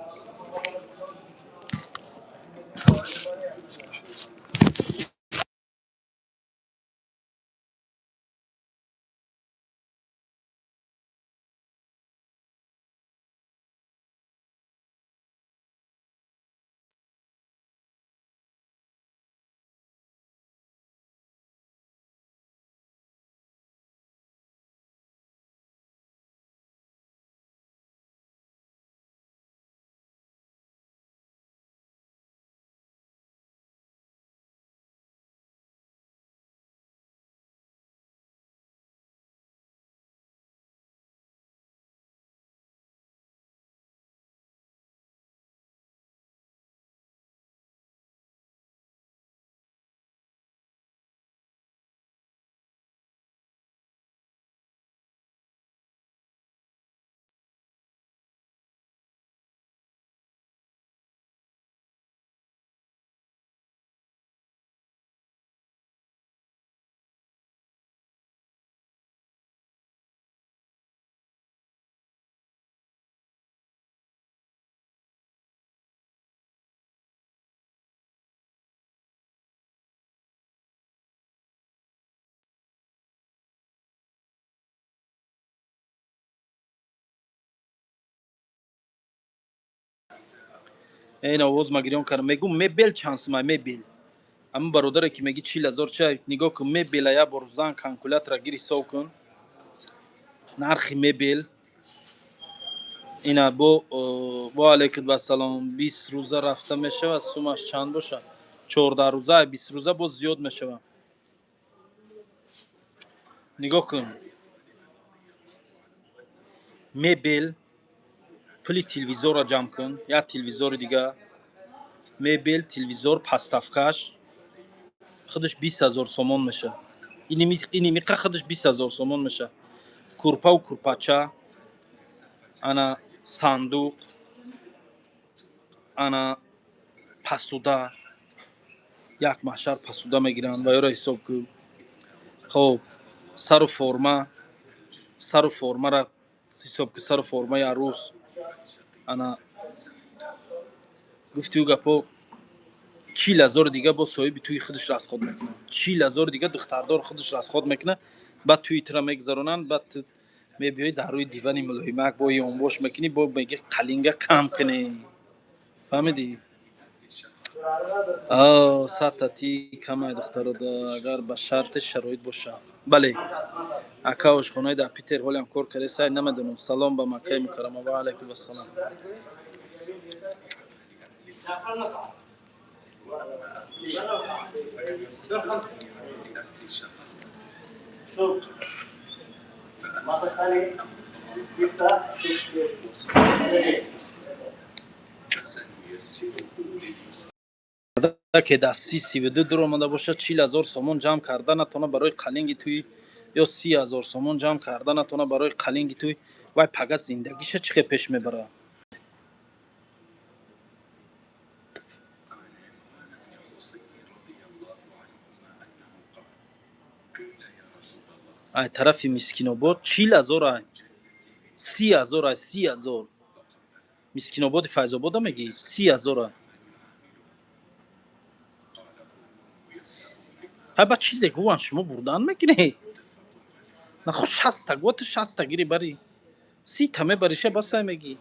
Speaker 1: Ин овоз ма гирён кардам. Мегум, мебел чанд сума мебел? Ҳамин бародаре ки меги 40 000 чай, нигоҳ кун, мебела як бор зан калкулятора гир, ҳисоб кун нархи мебел. Ина бо бо алейкум ассалом. 20 рӯза рафта мешавад, сумаш чанд бошад? 14 рӯза, 20 рӯза боз зиёд мешавад. Нигоҳ кун, мебел, пули телевизорро ҷамъ кун, як телевизори дига, мебел, телевизор, подставкаш худаш 20 000 сомон мешавад. Инимиқа худаш 20 000 сомон мешавад. Курпаву курпача, ана сандуқ, ана посуда, як маҳшар посуда мегиранд ва ёро ҳисоб кун. Хоб, сару форма, сару формаро ҳисоб ку, сару формаи арӯс. Ана гуфтиу гапо, 40 000 дига бо соҳиби тӯи худаш расход мекунад. 40 000 дига духтардор худаш расход мекунад. Баъд тӯи тура мегузаронанд, баъд ту мебиёӣ, дар рӯи дивани мулоимак бо ёнбош мекунӣ, бо меги қалинга кам кунӣ. Фаҳмидӣ? Садта ти камай духтарода, агар ба шарти шароит боша. Бале, ака, ошхонаи дар Питер ҳолиам кор карда сай, намедонам. Салом ба Маккаи Мукаррама. Ва алайкум ассалом. Ки дар 30-32 дуромада бошад, 40 000 сомон ҷамъ карда натавона барои қалинги тӯй ё 30 000 сомон ҷамъ карда натавона барои қалинги тӯй, вай пага зиндагиша чӣ хел пеш мебарад? Ай тарафи Мискинобод 40 000, ай 30 000, ай 30 000. Мискинободи Файзобода мегӣ, 30 000 ай. Ҳай, ба чизе гуван шумо бурдан мекунед? Нахо, 60-та гува, ту 60-та гири, бари 30-та мебариша, басай мегӣ.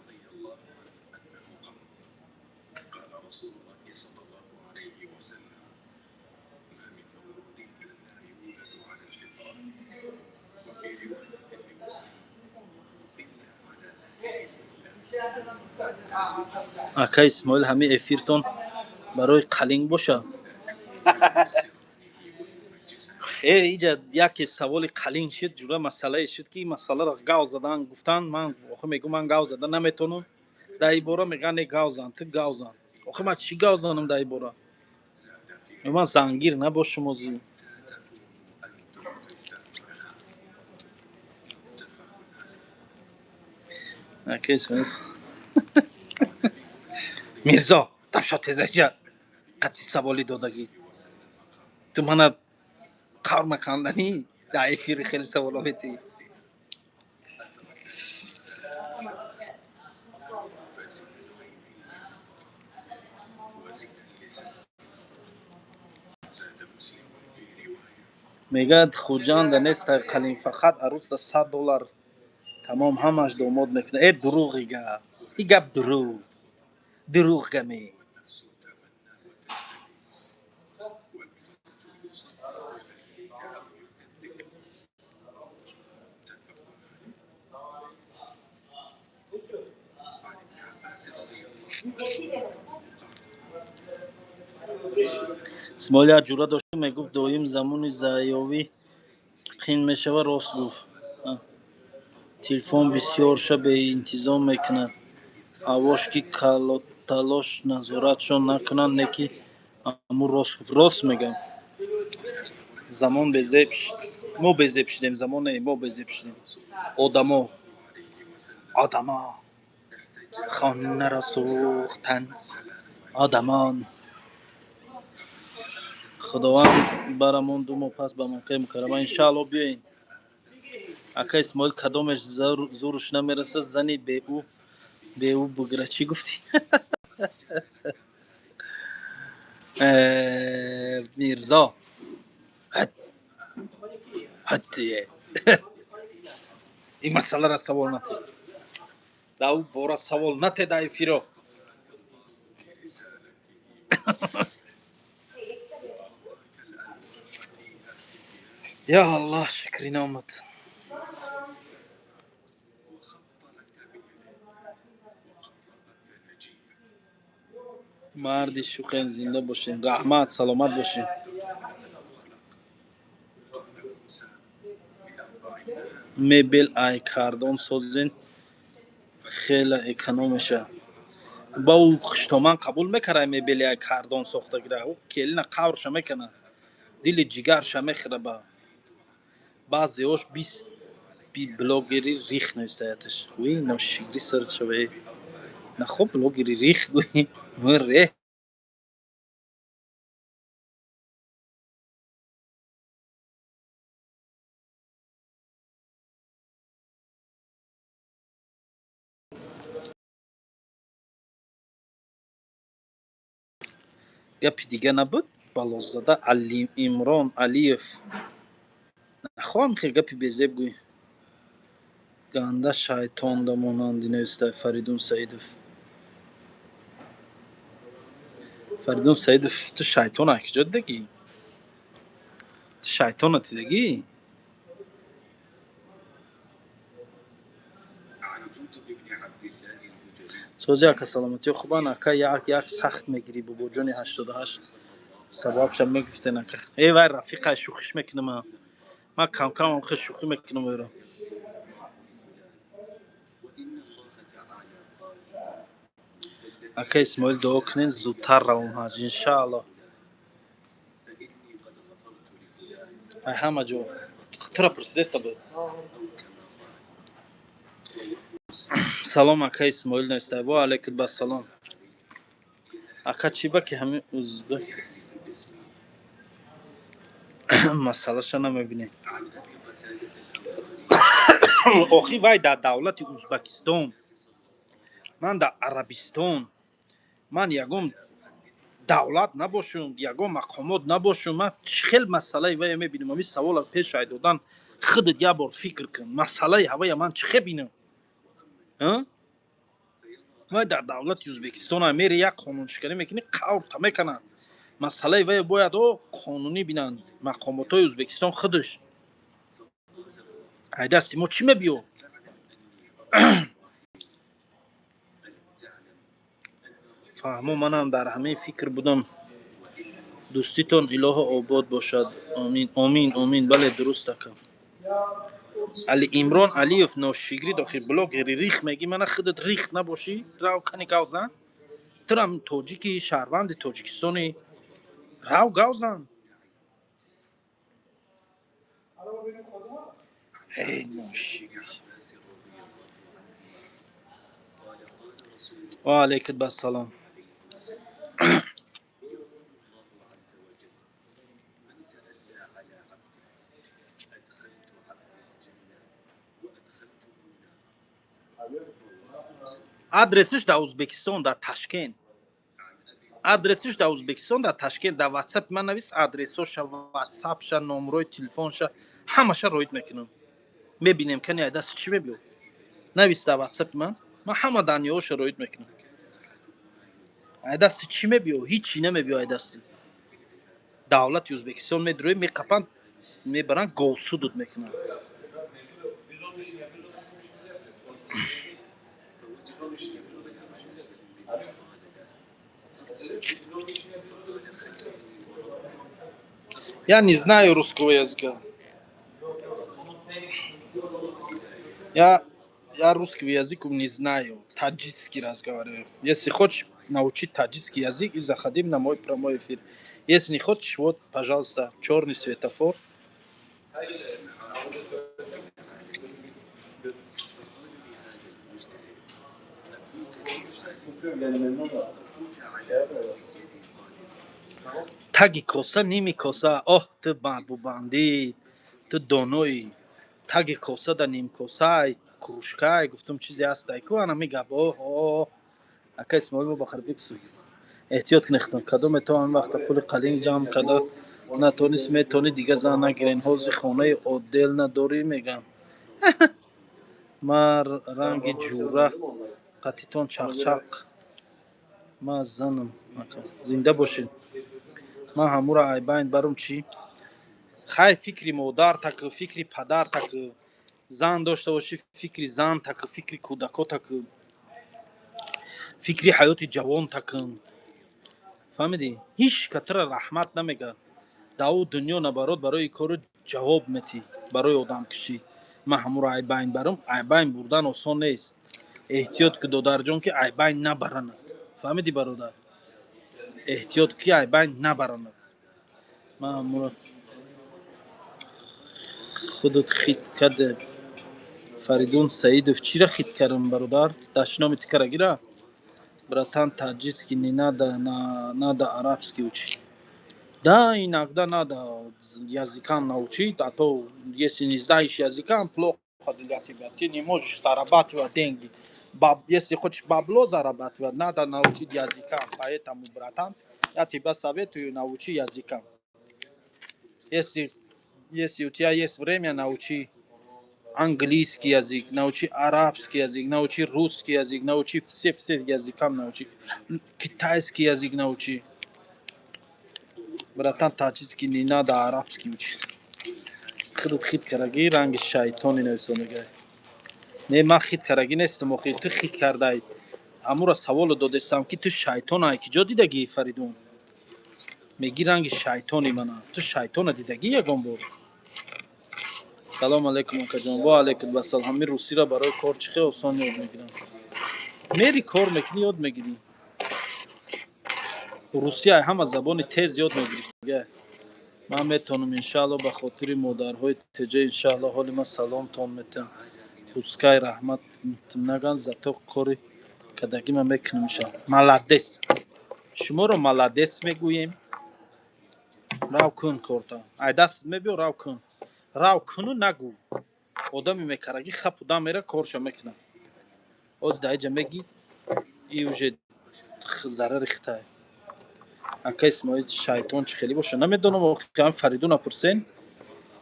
Speaker 1: Ака Исмоил, ҳамин эфиртон барои қалинг боша. Э, иҷа яке саволи қалинг шуд, ҷура масъалае шуд, ки ин масъаларо гав задан гуфтан. Ман охи мегӯм, ман гав зада наметавонам дар ин бора. Мегӯян, не, гав зан, ту гав зан. Охи ман чӣ гав занам дар ин бора? Ман зангир набошам озӣ. Ака Исмоил, Мирзо, тафшо тезаҷа қатъи саволи додагӣ. Ту мана қавр маканданӣ дар эфири хеле саволо метиҳӣ. Мегӯяд, Хуҷанда нест қалин, фақат арӯста $100 тамом, ҳамаш домод мекунад. Э, дурӯғ и гап, и гап дурӯғ, дурӯғ гаме. Исмоил як ҷура дошт, мегуфт, доим замони заёвӣ қин мешава. Рост гуфт. Телефон бисёрша беинтизом мекунад. Авош ки калоталош назоратшон накунанд, не ки аму рост гуфт. Рост мегӯям, замон безеб шид, мо безеб шидем, замон не, мо безеб шидем. Одамо, одамо хонаро сӯхтан, одамон. Худованд барамон 2 моҳ пас ба Маккаи Мукаррама, иншаалло, биёен. Ака Исмоил, кадомеш зуруш намерасад, зани беӯ бугира. Чӣ гуфтӣ? Мирзо, ҳаттие ин масъаларо савол нате, дар ӯ бора савол нате дар эфиро. Я Аллоҳ, шукри номат. Марди шӯхем, зинда бошем, раҳмат, саломат бошем. Мебел ай кардон созен, хела эконом мешавад. Ба ӯ хуштоман қабул мекард мебели ай кардон сохта гира, ӯ келина қаврша мекунад, дили ҷигарша мехӯра. Ба баъзеош бист блогери рих нестаяташ. Ӯи ношигрӣ саршаве нахо, блогери рих гӯи мре. Гапи дига набуд, балозада Имрон Алиев. Нахоҳам хел гапи безеб гӯй. Ганда шайтонда монанди неста Фаридун Саидов. Фаридун Саидов, ту шайтона киҷо дидагӣ? Ту шайтона дидагӣ? Сози, ака, саломатиё хубан, ака? Як як сахт мегирӣ, бобоҷони 88, сабабша мегуфтен, ака. Э, вай рафиқа, шӯхиш мекунам, ман камкам хел шӯхӣ мекунам ӯро. Ака Исмоил, дуо кунед, зудтар равом ҳаҷ, иншааллоҳ. Ай ҳама ҷо тура пурсидеста буд. Салом, ака Исмоил нестай. Во алайкум бассалом. Ака, чӣ ба ки ҳамин узбек масъалаша намебинем? Охи, вай дар давлати Узбакистон, ман дар Арабистон. Ман ягон давлат набошум, ягон мақомот набошум, ман чӣ хел масъалаи вая мебинам? Ҳамин савола пеш ай додан худат як бор фикр кун. Масъалаи ҳавая ман чӣ хел бинам? Вай дар давлати Ӯзбекистон мери, як қонуншиканӣ мекунӣ, қаврта мекунанд. Масъалаи вая бояд о қонунӣ бинанд мақомотҳои Ӯзбекистон худаш. Ай дасти мо чӣ мебиё? Фаҳмо, манам дар ҳамин фикр будам. Дӯститон илоҳо обод бошад, омин, омин, омин. Бале, дуруст, ака. Али Имрон Алиев, ношигрид. Охи, блогери рих мегӣ, мана худат рих набошӣ, рав кани гавзан. Турам тоҷики, шаҳрванди Тоҷикистони, рав гавзан. Эй, ношигрид. Ва алайкум ассалом. Адресиш дар Ӯзбекистон, дар Ташкент. Адресиш дар Ӯзбекистон, дар Ташкент. Дар Ватсап ман навис адресоша, Ватсапша, номрои телефонша, ҳамаша роид мекунам. Мебинем, кани ай даст чӣ мебиёд. Навис дар Ватсапи ман, ман ҳама данныеҳоша роид мекунам. Ай дасти чӣ мебиё? Ҳичи намебиё ай дасти. Давлати Ӯзбекистон медрои, меқапанд, мебаранд, говсудут мекунанд. Я не знаю русского языка. Я русский язык не знаю. Таджикский разговариваю. Если хочешь научить таджикский язык, и заходи на мой прямой эфир. Если не хочешь, вот, пожалуйста, черный светофор. Таги коса, ними коса. Оҳ, ту бубандӣ, ту доноӣ. Таги коса да ним косай, кружкай, гуфтум чизе ҳастай ку ана мегап. Оҳ, оҳ. Ака Исмоил, мо бахар бикс. Эҳтиёт кунед, кадоме то ҳамин вақта пули қалин ҷамъ карда натонист, метавонӣ дига зан нагирен. Ҳозир хонаи отдел надорӣ, мегам. Ман ранги ҷура қатитон чақчақ. Ман занам. Зинда бошед. Ман ҳамура айбайн барум чӣ? Хай, фикри модар так, фикри падар так, зан дошта бошӣ, фикри зан так, фикри кӯдако так, фикри ҳаёти ҷавон так. Фаҳмидӣ? Ҳеҷ катра раҳмат намегӯяд. Дар ӯ дунё набарот барои кору ҷавоб метӣ, барои одамкушӣ. Ман ҳамуро айбайн барам, айбайн бурдан осон нест. Эҳтиёт ки, додарҷон, ки айбайн набаранад. Фаҳмидӣ, бародар? Эҳтиёт ки айбайн набаранад. Ман ҳамуро худут хит карде. Фаридун Саидов, чира хит кардам, бародар? Дашноми ту кара гира? Братан, таджикский не надо, надо арабский учить. Да, иногда надо языкам научить, а то если не знаешь языкам, плохо для себя. Ты не можешь зарабатывать деньги. Если хочешь бабло зарабатывать, надо научить языкам. Поэтому, братан, я тебя советую, научи языкам. Если у тебя есть время, научи английский язык, научи арабский язык, научи русский язык, научи все языкам научи. Китайский язык научи. Братан, таджикский не надо, арабский учить. Худут хит караги, ранги шайтони нависонагай. Не, ман хит карагӣ нестам, охи ту хит кардай. Ҳамура саволо додестам, ки ту шайтон ай ки ҷо дидагӣ, Фаридун? Меги ранги шайтони мана. Ту шайтона дидагӣ ягон бор? Салом алейкум, акаҷон. Ва алейкум ассалом. Ҳамин русиро барои кор чӣ хел осон ёд мегирам? Мери, кор мекунӣ, ёд мегирӣ. Русия ҳама забони тез ёд мегирифт. Ман метавонам, иншаалло, ба хотири модарҳои теҷа, иншаалло. Ҳоли ман саломтон метиҳам. Пускай раҳмат наган, зато кори кардагӣ ман мекунам, иншаалло. Молодец. Шуморо молодец мегӯем. Рав кун корта. Ай дастат мебиё, рав кун. Рав куну нагӯ. Одами мекарагӣ хапу дам мера, корша мекунад. Оз дар иҷа мегӣ, и уже зарари хитай. Ака Исмоил, шайтон чӣ хеле боша? Намедонам, охи Фаридуна пурсен.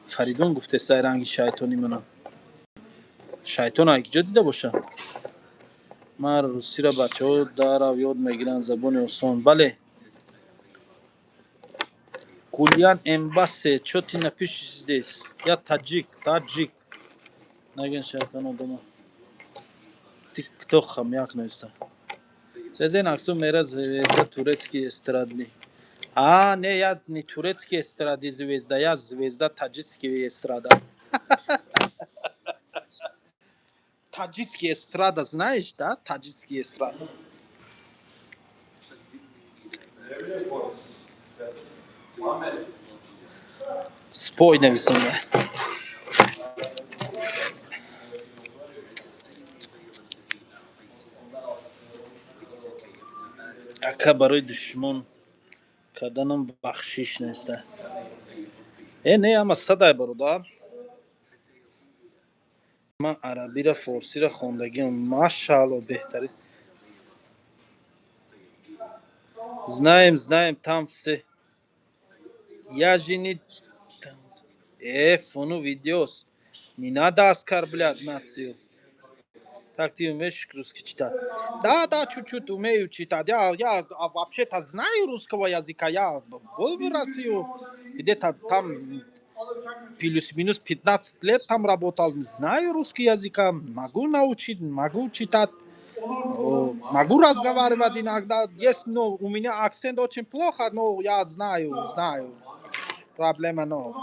Speaker 1: Фаридун гуфтеста ранги шайтони мана. Шайтон ай киҷо дида боша? Ман русиро бачаҳо дарав ёд мегиранд, забони осон. Бале. Гулиян Эмбасе, чё ты напишешь здесь? Я таджик, таджик. Наген шайтон одама. Ты кто, хомяк нависта? Сезен Аксу мера звезда турецкий эстрадный. А, не, я не турецкий эстрады звезда, я звезда таджикский эстрада. Таджикский эстрада знаешь, да? Таджикский эстрада. Спой нависонда. Ака, барои душмон карданам бахшиш неста. Э, не, ама садай, бародар. Ман арабира, форсира хондагиам, машаалло, беҳтарин. Знаем, знаем, там все. Я же не фону видеос. Не надо оскорблять нацию. Так, ты умеешь русский читать? Да, чуть-чуть умею читать. Я вообще-то знаю русского языка. Я был в Россию где-то там плюс-минус 15 лет там работал. Знаю русский язык, могу научить, могу читать, могу разговаривать иногда. Есть, но у меня акцент очень плохо, но я знаю, знаю. Проблема, но.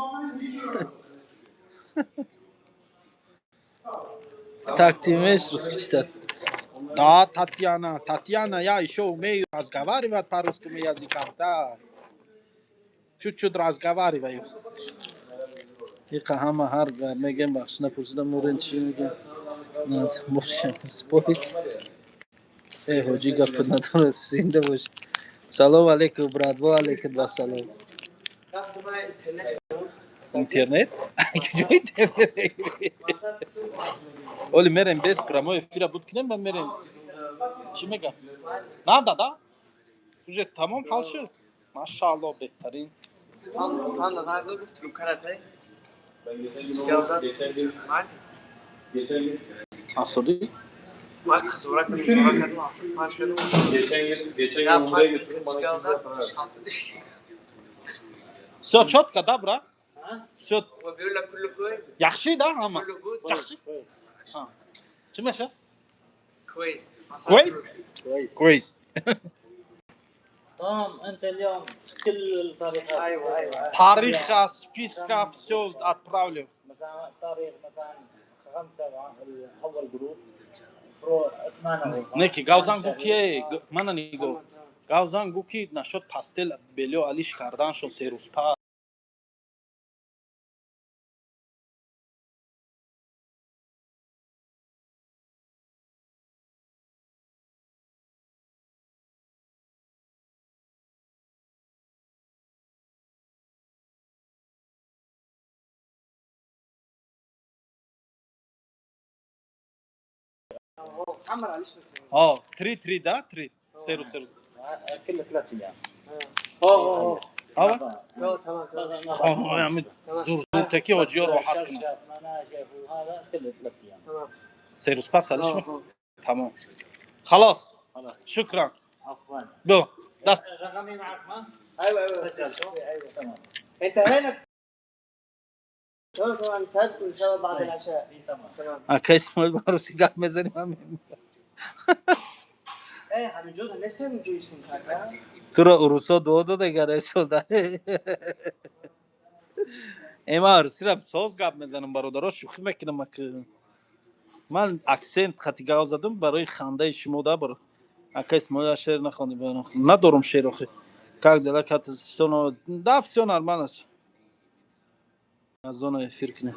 Speaker 1: Так, ты умеешь русский читать? Да, Татьяна, Татьяна, я еще умею разговаривать по русскому языку, да. Чуть-чуть разговариваю. Иқа ҳама ҳар мегем, бахш напурсидам, мурен чӣ мегем, бошам спой. Э, ҳоҷӣ, гап надорад, зинда бош. Салом алейкум, брат, ва алейкум вассалом. Интернет? Куҷо интернет? Оли мерем, без прямой эфира буд кинем ба мерем. Чӣ мегам? Надо, да? Уже тамом, ҳал шуд. Машаалло, беҳтарин.
Speaker 3: Tam da sana guft трубка.
Speaker 4: Ben geçen gün geçen gün geçen gün
Speaker 1: Ҳафтоди?
Speaker 3: Bak zorak zorak kadın altı parçalı.
Speaker 4: Geçen gün Umre'ye götürdüm, bana 200 lira para verdi.
Speaker 1: Всё чётко, да, брат? Всё
Speaker 3: وبيقول لك كله كويس.
Speaker 1: яхши, да, ҳама?
Speaker 3: كله good.
Speaker 1: Яхши? Чӣ меша?
Speaker 3: كويس.
Speaker 1: كويس؟ كويس.
Speaker 5: تمام، انت اليوم كل الطريقات.
Speaker 3: ايوه.
Speaker 1: Тариха, списка, всё отправлю.
Speaker 5: مثلا تاريخ مثلا 5 اول group فروع 8.
Speaker 1: Не ки гавзан гу ки мана нигоҳ, гавзан гу ки нашод постель бельё алиш кардан шо 3 рӯз пас. О, три, три, да, три, 3 рӯз, 3 рӯз.
Speaker 5: كل 3 ايام.
Speaker 3: اه.
Speaker 1: Ава?
Speaker 3: تمام تمام.
Speaker 1: Хонаҳои ҳами зур зуртаки ҳоҷиё роҳат кунанд.
Speaker 5: شرشف، مناشف وهذا كل 3 ايام.
Speaker 3: تمام.
Speaker 1: 3 рӯз пас алиш мекунам. Тамом. خلاص.
Speaker 5: خلاص.
Speaker 1: شكرا.
Speaker 5: عفوا.
Speaker 1: بو даст.
Speaker 5: رقمي معك ما؟
Speaker 3: ايوه.
Speaker 5: سجلته؟
Speaker 3: ايوه.
Speaker 5: تمام.
Speaker 3: انت هنا تمام تمام، نساعدكم ان شاء الله بعد العشاء.
Speaker 5: تمام.
Speaker 3: تمام.
Speaker 1: Ака Исмоил, ба русӣ гап мезанем ҳам.
Speaker 3: ايه همینجور لسه اینجوری سیم کارت.
Speaker 1: Туро урусо дуо додагар эсолда. Э, ман русира соз гап мезанам, бародаро, шӯхӣ мекунам. Ак ман акцент хати гап задам барои хандаи шумо, да, баро. Ака Исмоил, шеър нахонди? Надорум шеър охи. Как дела, как что? Да, всё нормально. Аз зона эфир кунем.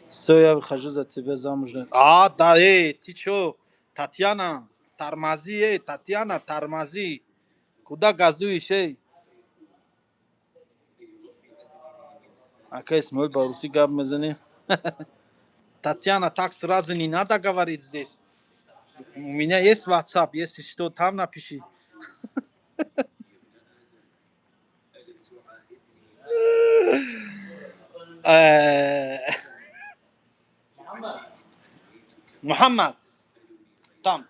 Speaker 1: Всё, я выхожу за тебя замуж. А, да, эй, ты чё, Татьяна, тормози, эй, Татьяна, тормози. Куда газуешь, эй? Ака Исмоил, ба русӣ гап мезанӣ? Татьяна, так сразу не надо говорить здесь. У меня есть WhatsApp, если что, там напиши. Муҳаммад, там.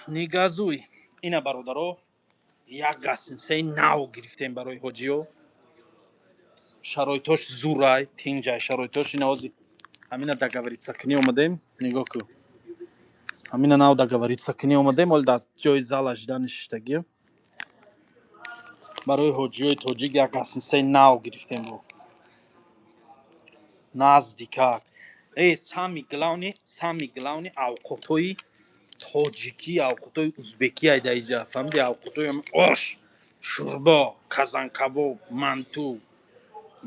Speaker 1: Не газуй. Ина, бародаро, як гостиницаи нав гирифтем барои ҳоҷиё. Шароитош зурай, тинҷай шароитош. Ина ҳози ҳамина договориться кунӣ омадем. Нигоҳ кун. Ҳамина нав договориться кунӣ омадем, оли дар ҷои зала жида нишиштагӣ. Барои ҳоҷиёи тоҷик як гостиницаи нав гирифтем бо. Наздикак. Э, самый главный авқотҳои тоҷикӣ, авқотҳои узбекӣ айда иҷа. Фаҳмиди, авқотҳои ош, шӯрбо, казанкабоб, манту,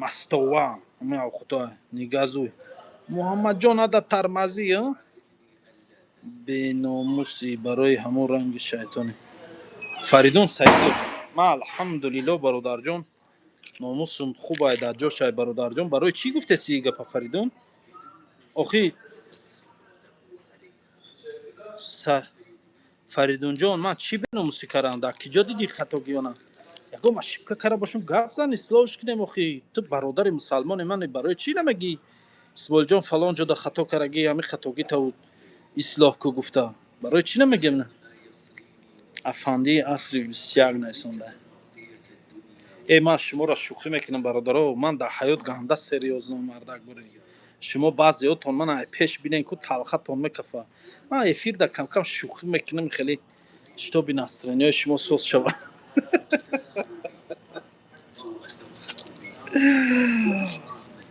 Speaker 1: мастова, ҳамин авқотҳо. Не газуй. Муҳаммадҷон, надо тормози, а? Беномусӣ барои ҳамон ранги шайтоне. Фаридун Саидов, ман алҳамдулилло, бародарҷон, номусум хубай, дар ҷошай, бародарҷон. Барои чӣ гуфтеси гапа, Фаридун? Охи, Фаридунҷон, ман чӣ беномусӣ кардам? Дар киҷо дидӣ хатогиёна? Ягон ошибка карда бошам, гап зан, ислоҳш кунем. Охи, ту бародари мусалмони мани, барои чӣ намегӣ, Исмоилҷон, фалон ҷода хато карагӣ, ҳамин хатогӣ тау ислоҳ ку гуфта? Барои чӣ намегем? Афандии асри 21 наисонда. Э, ман шуморо шӯхӣ мекунам, бародаро. Ман дар ҳаёт ганда серьёзно мардак бурем. Шумо баъзеҳотон ман ай пеш бинен ку, талхатон мекафа. Ман эфирда камкам шӯхӣ мекунам, хеле чтобы настроение ҳои шумо соз шавад.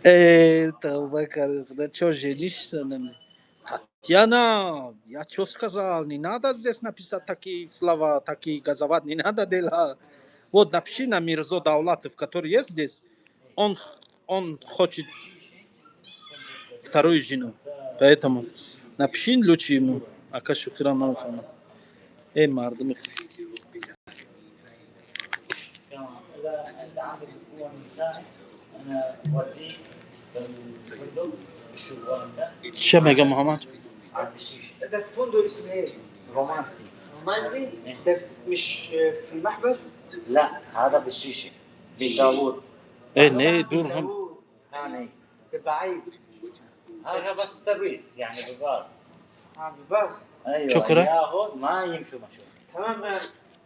Speaker 1: Э, тавба кард, худо, чё женишься на мне? Татьяна, я чё сказал? Не надо здесь написать такие слова, такие газовать не надо дела. Вот напиши на Мирзо Давлатов, который есть здесь. Он хочет вторую жену. Поэтому напиши лучше ему. Ака, шухира намефаҳмам. Эй, мардуми.
Speaker 5: تمام، اذا انت عندك قوه نسائي انا بوديك بالفندق الشو انت.
Speaker 1: Чӣ мега, Муҳаммад?
Speaker 5: عند الشيشه.
Speaker 3: ده في فندق اسمه ايه؟
Speaker 5: رومانسي.
Speaker 3: رومانسي؟ ده مش في المحبس؟
Speaker 5: لا، هذا بالشيشه بداوود.
Speaker 1: Э, не, дур ҳам.
Speaker 3: داوود.
Speaker 5: هاني.
Speaker 3: ده بعيد.
Speaker 5: هذا بس سيرفيس يعني بالراس.
Speaker 3: اه، بالباص.
Speaker 5: ايوه.
Speaker 1: شكرا.
Speaker 5: ياخذ ما يمشوا مشوا.
Speaker 3: تمام.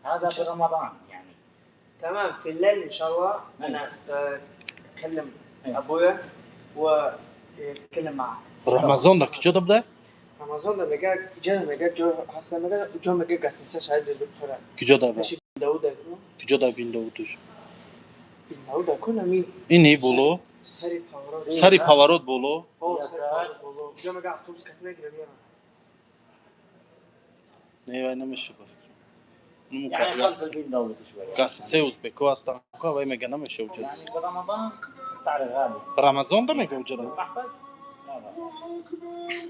Speaker 5: هذا برمضان يعني.
Speaker 3: تمام، في الليل ان شاء الله انا اكلم ابويا واتكلم معه.
Speaker 1: Рамазон дар киҷо буда?
Speaker 3: رمضان ده مجا جا مجا جو اصلا مجا جو مجا قاسم شاهد زرتورا.
Speaker 1: Киҷо да?
Speaker 3: ماشي، داوود يكون.
Speaker 1: Киҷо да Биндовудуш?
Speaker 3: داوود يكون امين.
Speaker 1: Ини боло?
Speaker 3: سري باورات.
Speaker 1: Сари поворот боло?
Speaker 3: هو سري باورات والله جو مجا автобус كانت نجري.
Speaker 1: Не, вай намеша, ба фикрам.
Speaker 5: يعني خلف البين داوود شوي.
Speaker 1: Гасисе узбеко ҳастан, вай мега намеша уҷа.
Speaker 5: يعني برمضان تعرف غالي.
Speaker 1: Рамазон да мега уҷа?
Speaker 5: المحبس لا لا، يعني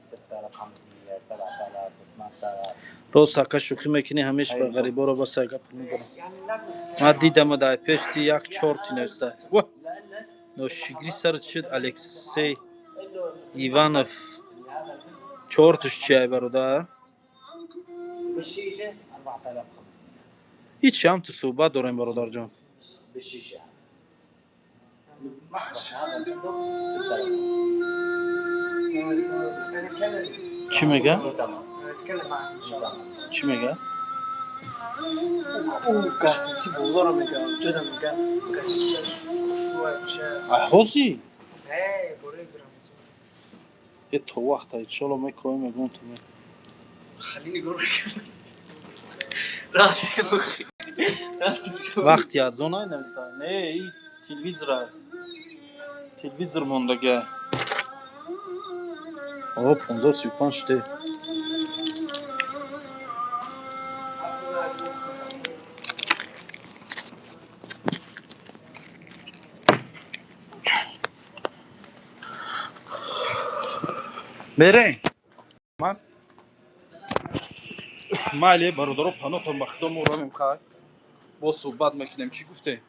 Speaker 5: 6500، 7000، 8000.
Speaker 1: Рост, ака, шӯхӣ мекунӣ, ҳамеш ба ғариборо бас гап мебарам.
Speaker 3: يعني لازم.
Speaker 1: Ман дидама, дар пешти як чорти нависта. Ва ношигрӣ сарат шуд, Алексей Иванов. Чортуш чиай, бародар?
Speaker 5: بالشيشه 4500.
Speaker 1: Ҳеч ҳам ту суҳбат дорем, бародарҷон.
Speaker 5: بالشيشه المحبس هذا الفندق 6500.
Speaker 3: انا اتكلم.
Speaker 1: Чӣ мега?
Speaker 5: تمام.
Speaker 3: انا اتكلم معه ان شاء الله.
Speaker 1: Чӣ мега?
Speaker 3: او قاسم والله مجا جدا مجا قاسم شوية.
Speaker 1: Ай ҳозир?
Speaker 3: ايه، بريد رمضان.
Speaker 1: Э, то вақта иншолло мекоем, мегӯм ту.
Speaker 3: خليني اقول راسي مخي.
Speaker 1: Вақти аз он ай нависта. Не, и телевизора, телевизор мондага. О, 15:35 шуде. Мерем. Ман майли, бародаро, панотон ба худо, мо равем. Хай, боз суҳбат мекунем. Чӣ гуфте?